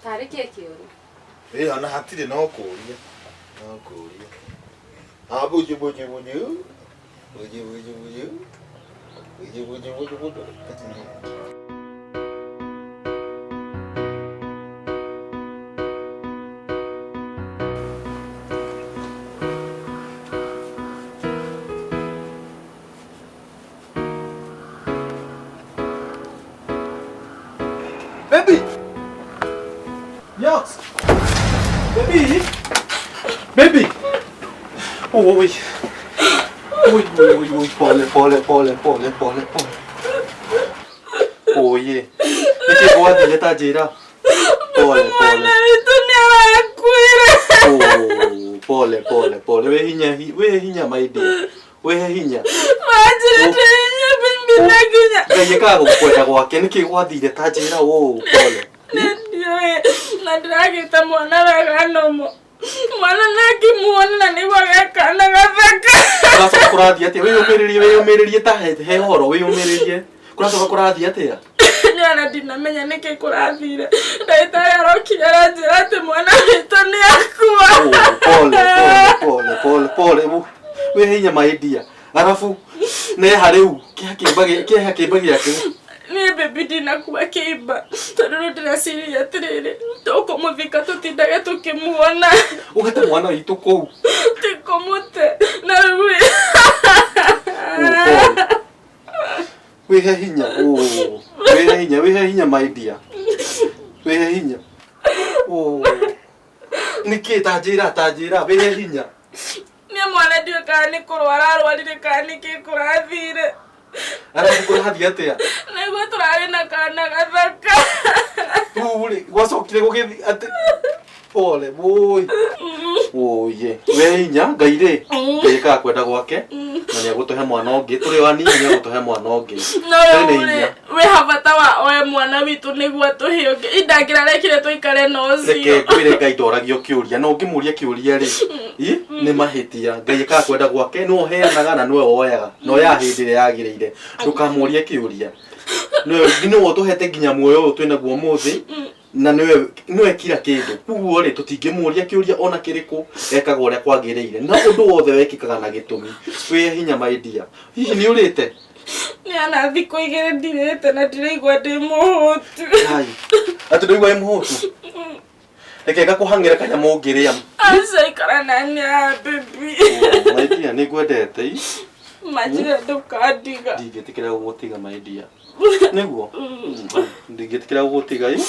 Tarĩ kĩ kĩũru? Ĩ ona hatirĩ no kũria. No kũria. Ah, buju buju buju. Buju buju buju. Buju buju buju buju. Baby! Nyox! Baby! Baby! Oh, oi. Oi, oi, oi, pole, pole, pole, pole, pole, pole. Oye. Nĩkĩ gwathire ta njĩra? Pole pole. Mwana witũ nĩ arakuire. Oh, pole pole pole. Wĩ hinya wĩ hinya my dear. Wĩ hinya. Manjĩrĩte hinya bibi na nginya. Ngai ekaga gũkwenda gwake nĩkĩ gwathire ta njĩra? Oh, pole. Ndiũĩ na ndĩragĩte mwana wega nomo. Mwana nangĩmuona na nĩguo gekana gathaka. Kũracoka kũrathiĩ atĩa? Wĩyũmĩrĩrie wĩyũmĩrĩrie ta he horo wĩyũmĩrĩrie. Kũracoka kũrathiĩ atĩa? Nĩ ona ndinamenya nĩkĩ kũrathire. Ndagĩtarĩ arokire aranjĩra atĩ mwana witũ nĩ akua. Oh, pole pole pole pole pole. Wĩ hinya my dear. Arabu neha rĩu kĩha kĩimba kĩha kĩimba gĩake. Niĩ bebi ndinakua kĩimba tondũ rĩu ndĩreciria atĩrĩrĩ tũkũmũthika tũtindage tũkĩmuona. Ũgate mwana witũ kũu. Tikũmũte na rĩu rĩ. Oh, pole. Wĩhe hinya. Oh, wĩhe hinya wĩhe hinya my dear. Wĩhe hinya. Oh. Nĩkĩ ta njĩra ta njĩra wĩhe hinya. Niĩ mwana ndiũĩ kana nĩ kũrwara arwarire kana nĩkĩ kũrathire. Arabu kũrathiĩ atĩa? Nĩguo tũrarĩ na kana gathaka. Rĩu rĩ gwacokire gũgĩthiĩ atĩ pole woi. Oye, we hinya Ngai rĩ Ngai ekaga kwenda gwake na nĩ egũtũhe mwana ũngĩ tũrĩ o anini nĩ egũtũhe mwana ũngĩ. No Wĩna rĩu rĩ hinya. wĩ habata wa oe mwana witũ nĩguo atũhe ũngĩ indangĩrarekire tũikare na Reke ũcio. ngwĩre Ngai ndoragio kĩũria na ũngĩmũria kĩũria rĩ ĩ nĩ mahĩtia. Ngai ekaga kwenda gwake nĩwe ũheanaga na nĩwe woyaga na oyaga hĩndĩ ĩrĩa yagĩrĩire. Ndũkamũrie kĩũria. Nĩwe nĩwe ũtũhete nginya muoyo ũyũ twĩnaguo ũmũthĩ na nĩwe nĩwe kila kĩndũ. Koguo rĩ tũtingĩmũria kĩũria ona kĩrĩkũ ekaga ũrĩa kwagĩrĩire na ũndũ wothe wekĩkaga na gĩtũmi. Wĩhe hinya my dear. Hihi nĩ ũrĩte? Nĩ ona thikũ igĩrĩ ndirĩte na ndĩraigua ndĩ mũhũtu. Ngai. Atĩ ndũigua wĩ mũhũtu? Reke ngakũhang'ĩra kanyamũ ũngĩrĩa. Aca ikara nani haha baby. Oh, my dear nĩ ngwendete ĩ. Manjĩre ndũkandiga. Ndingĩtĩkĩra gũgũtiga my dear. Nĩguo? Ndingĩtĩkĩra gũgũtiga ĩ.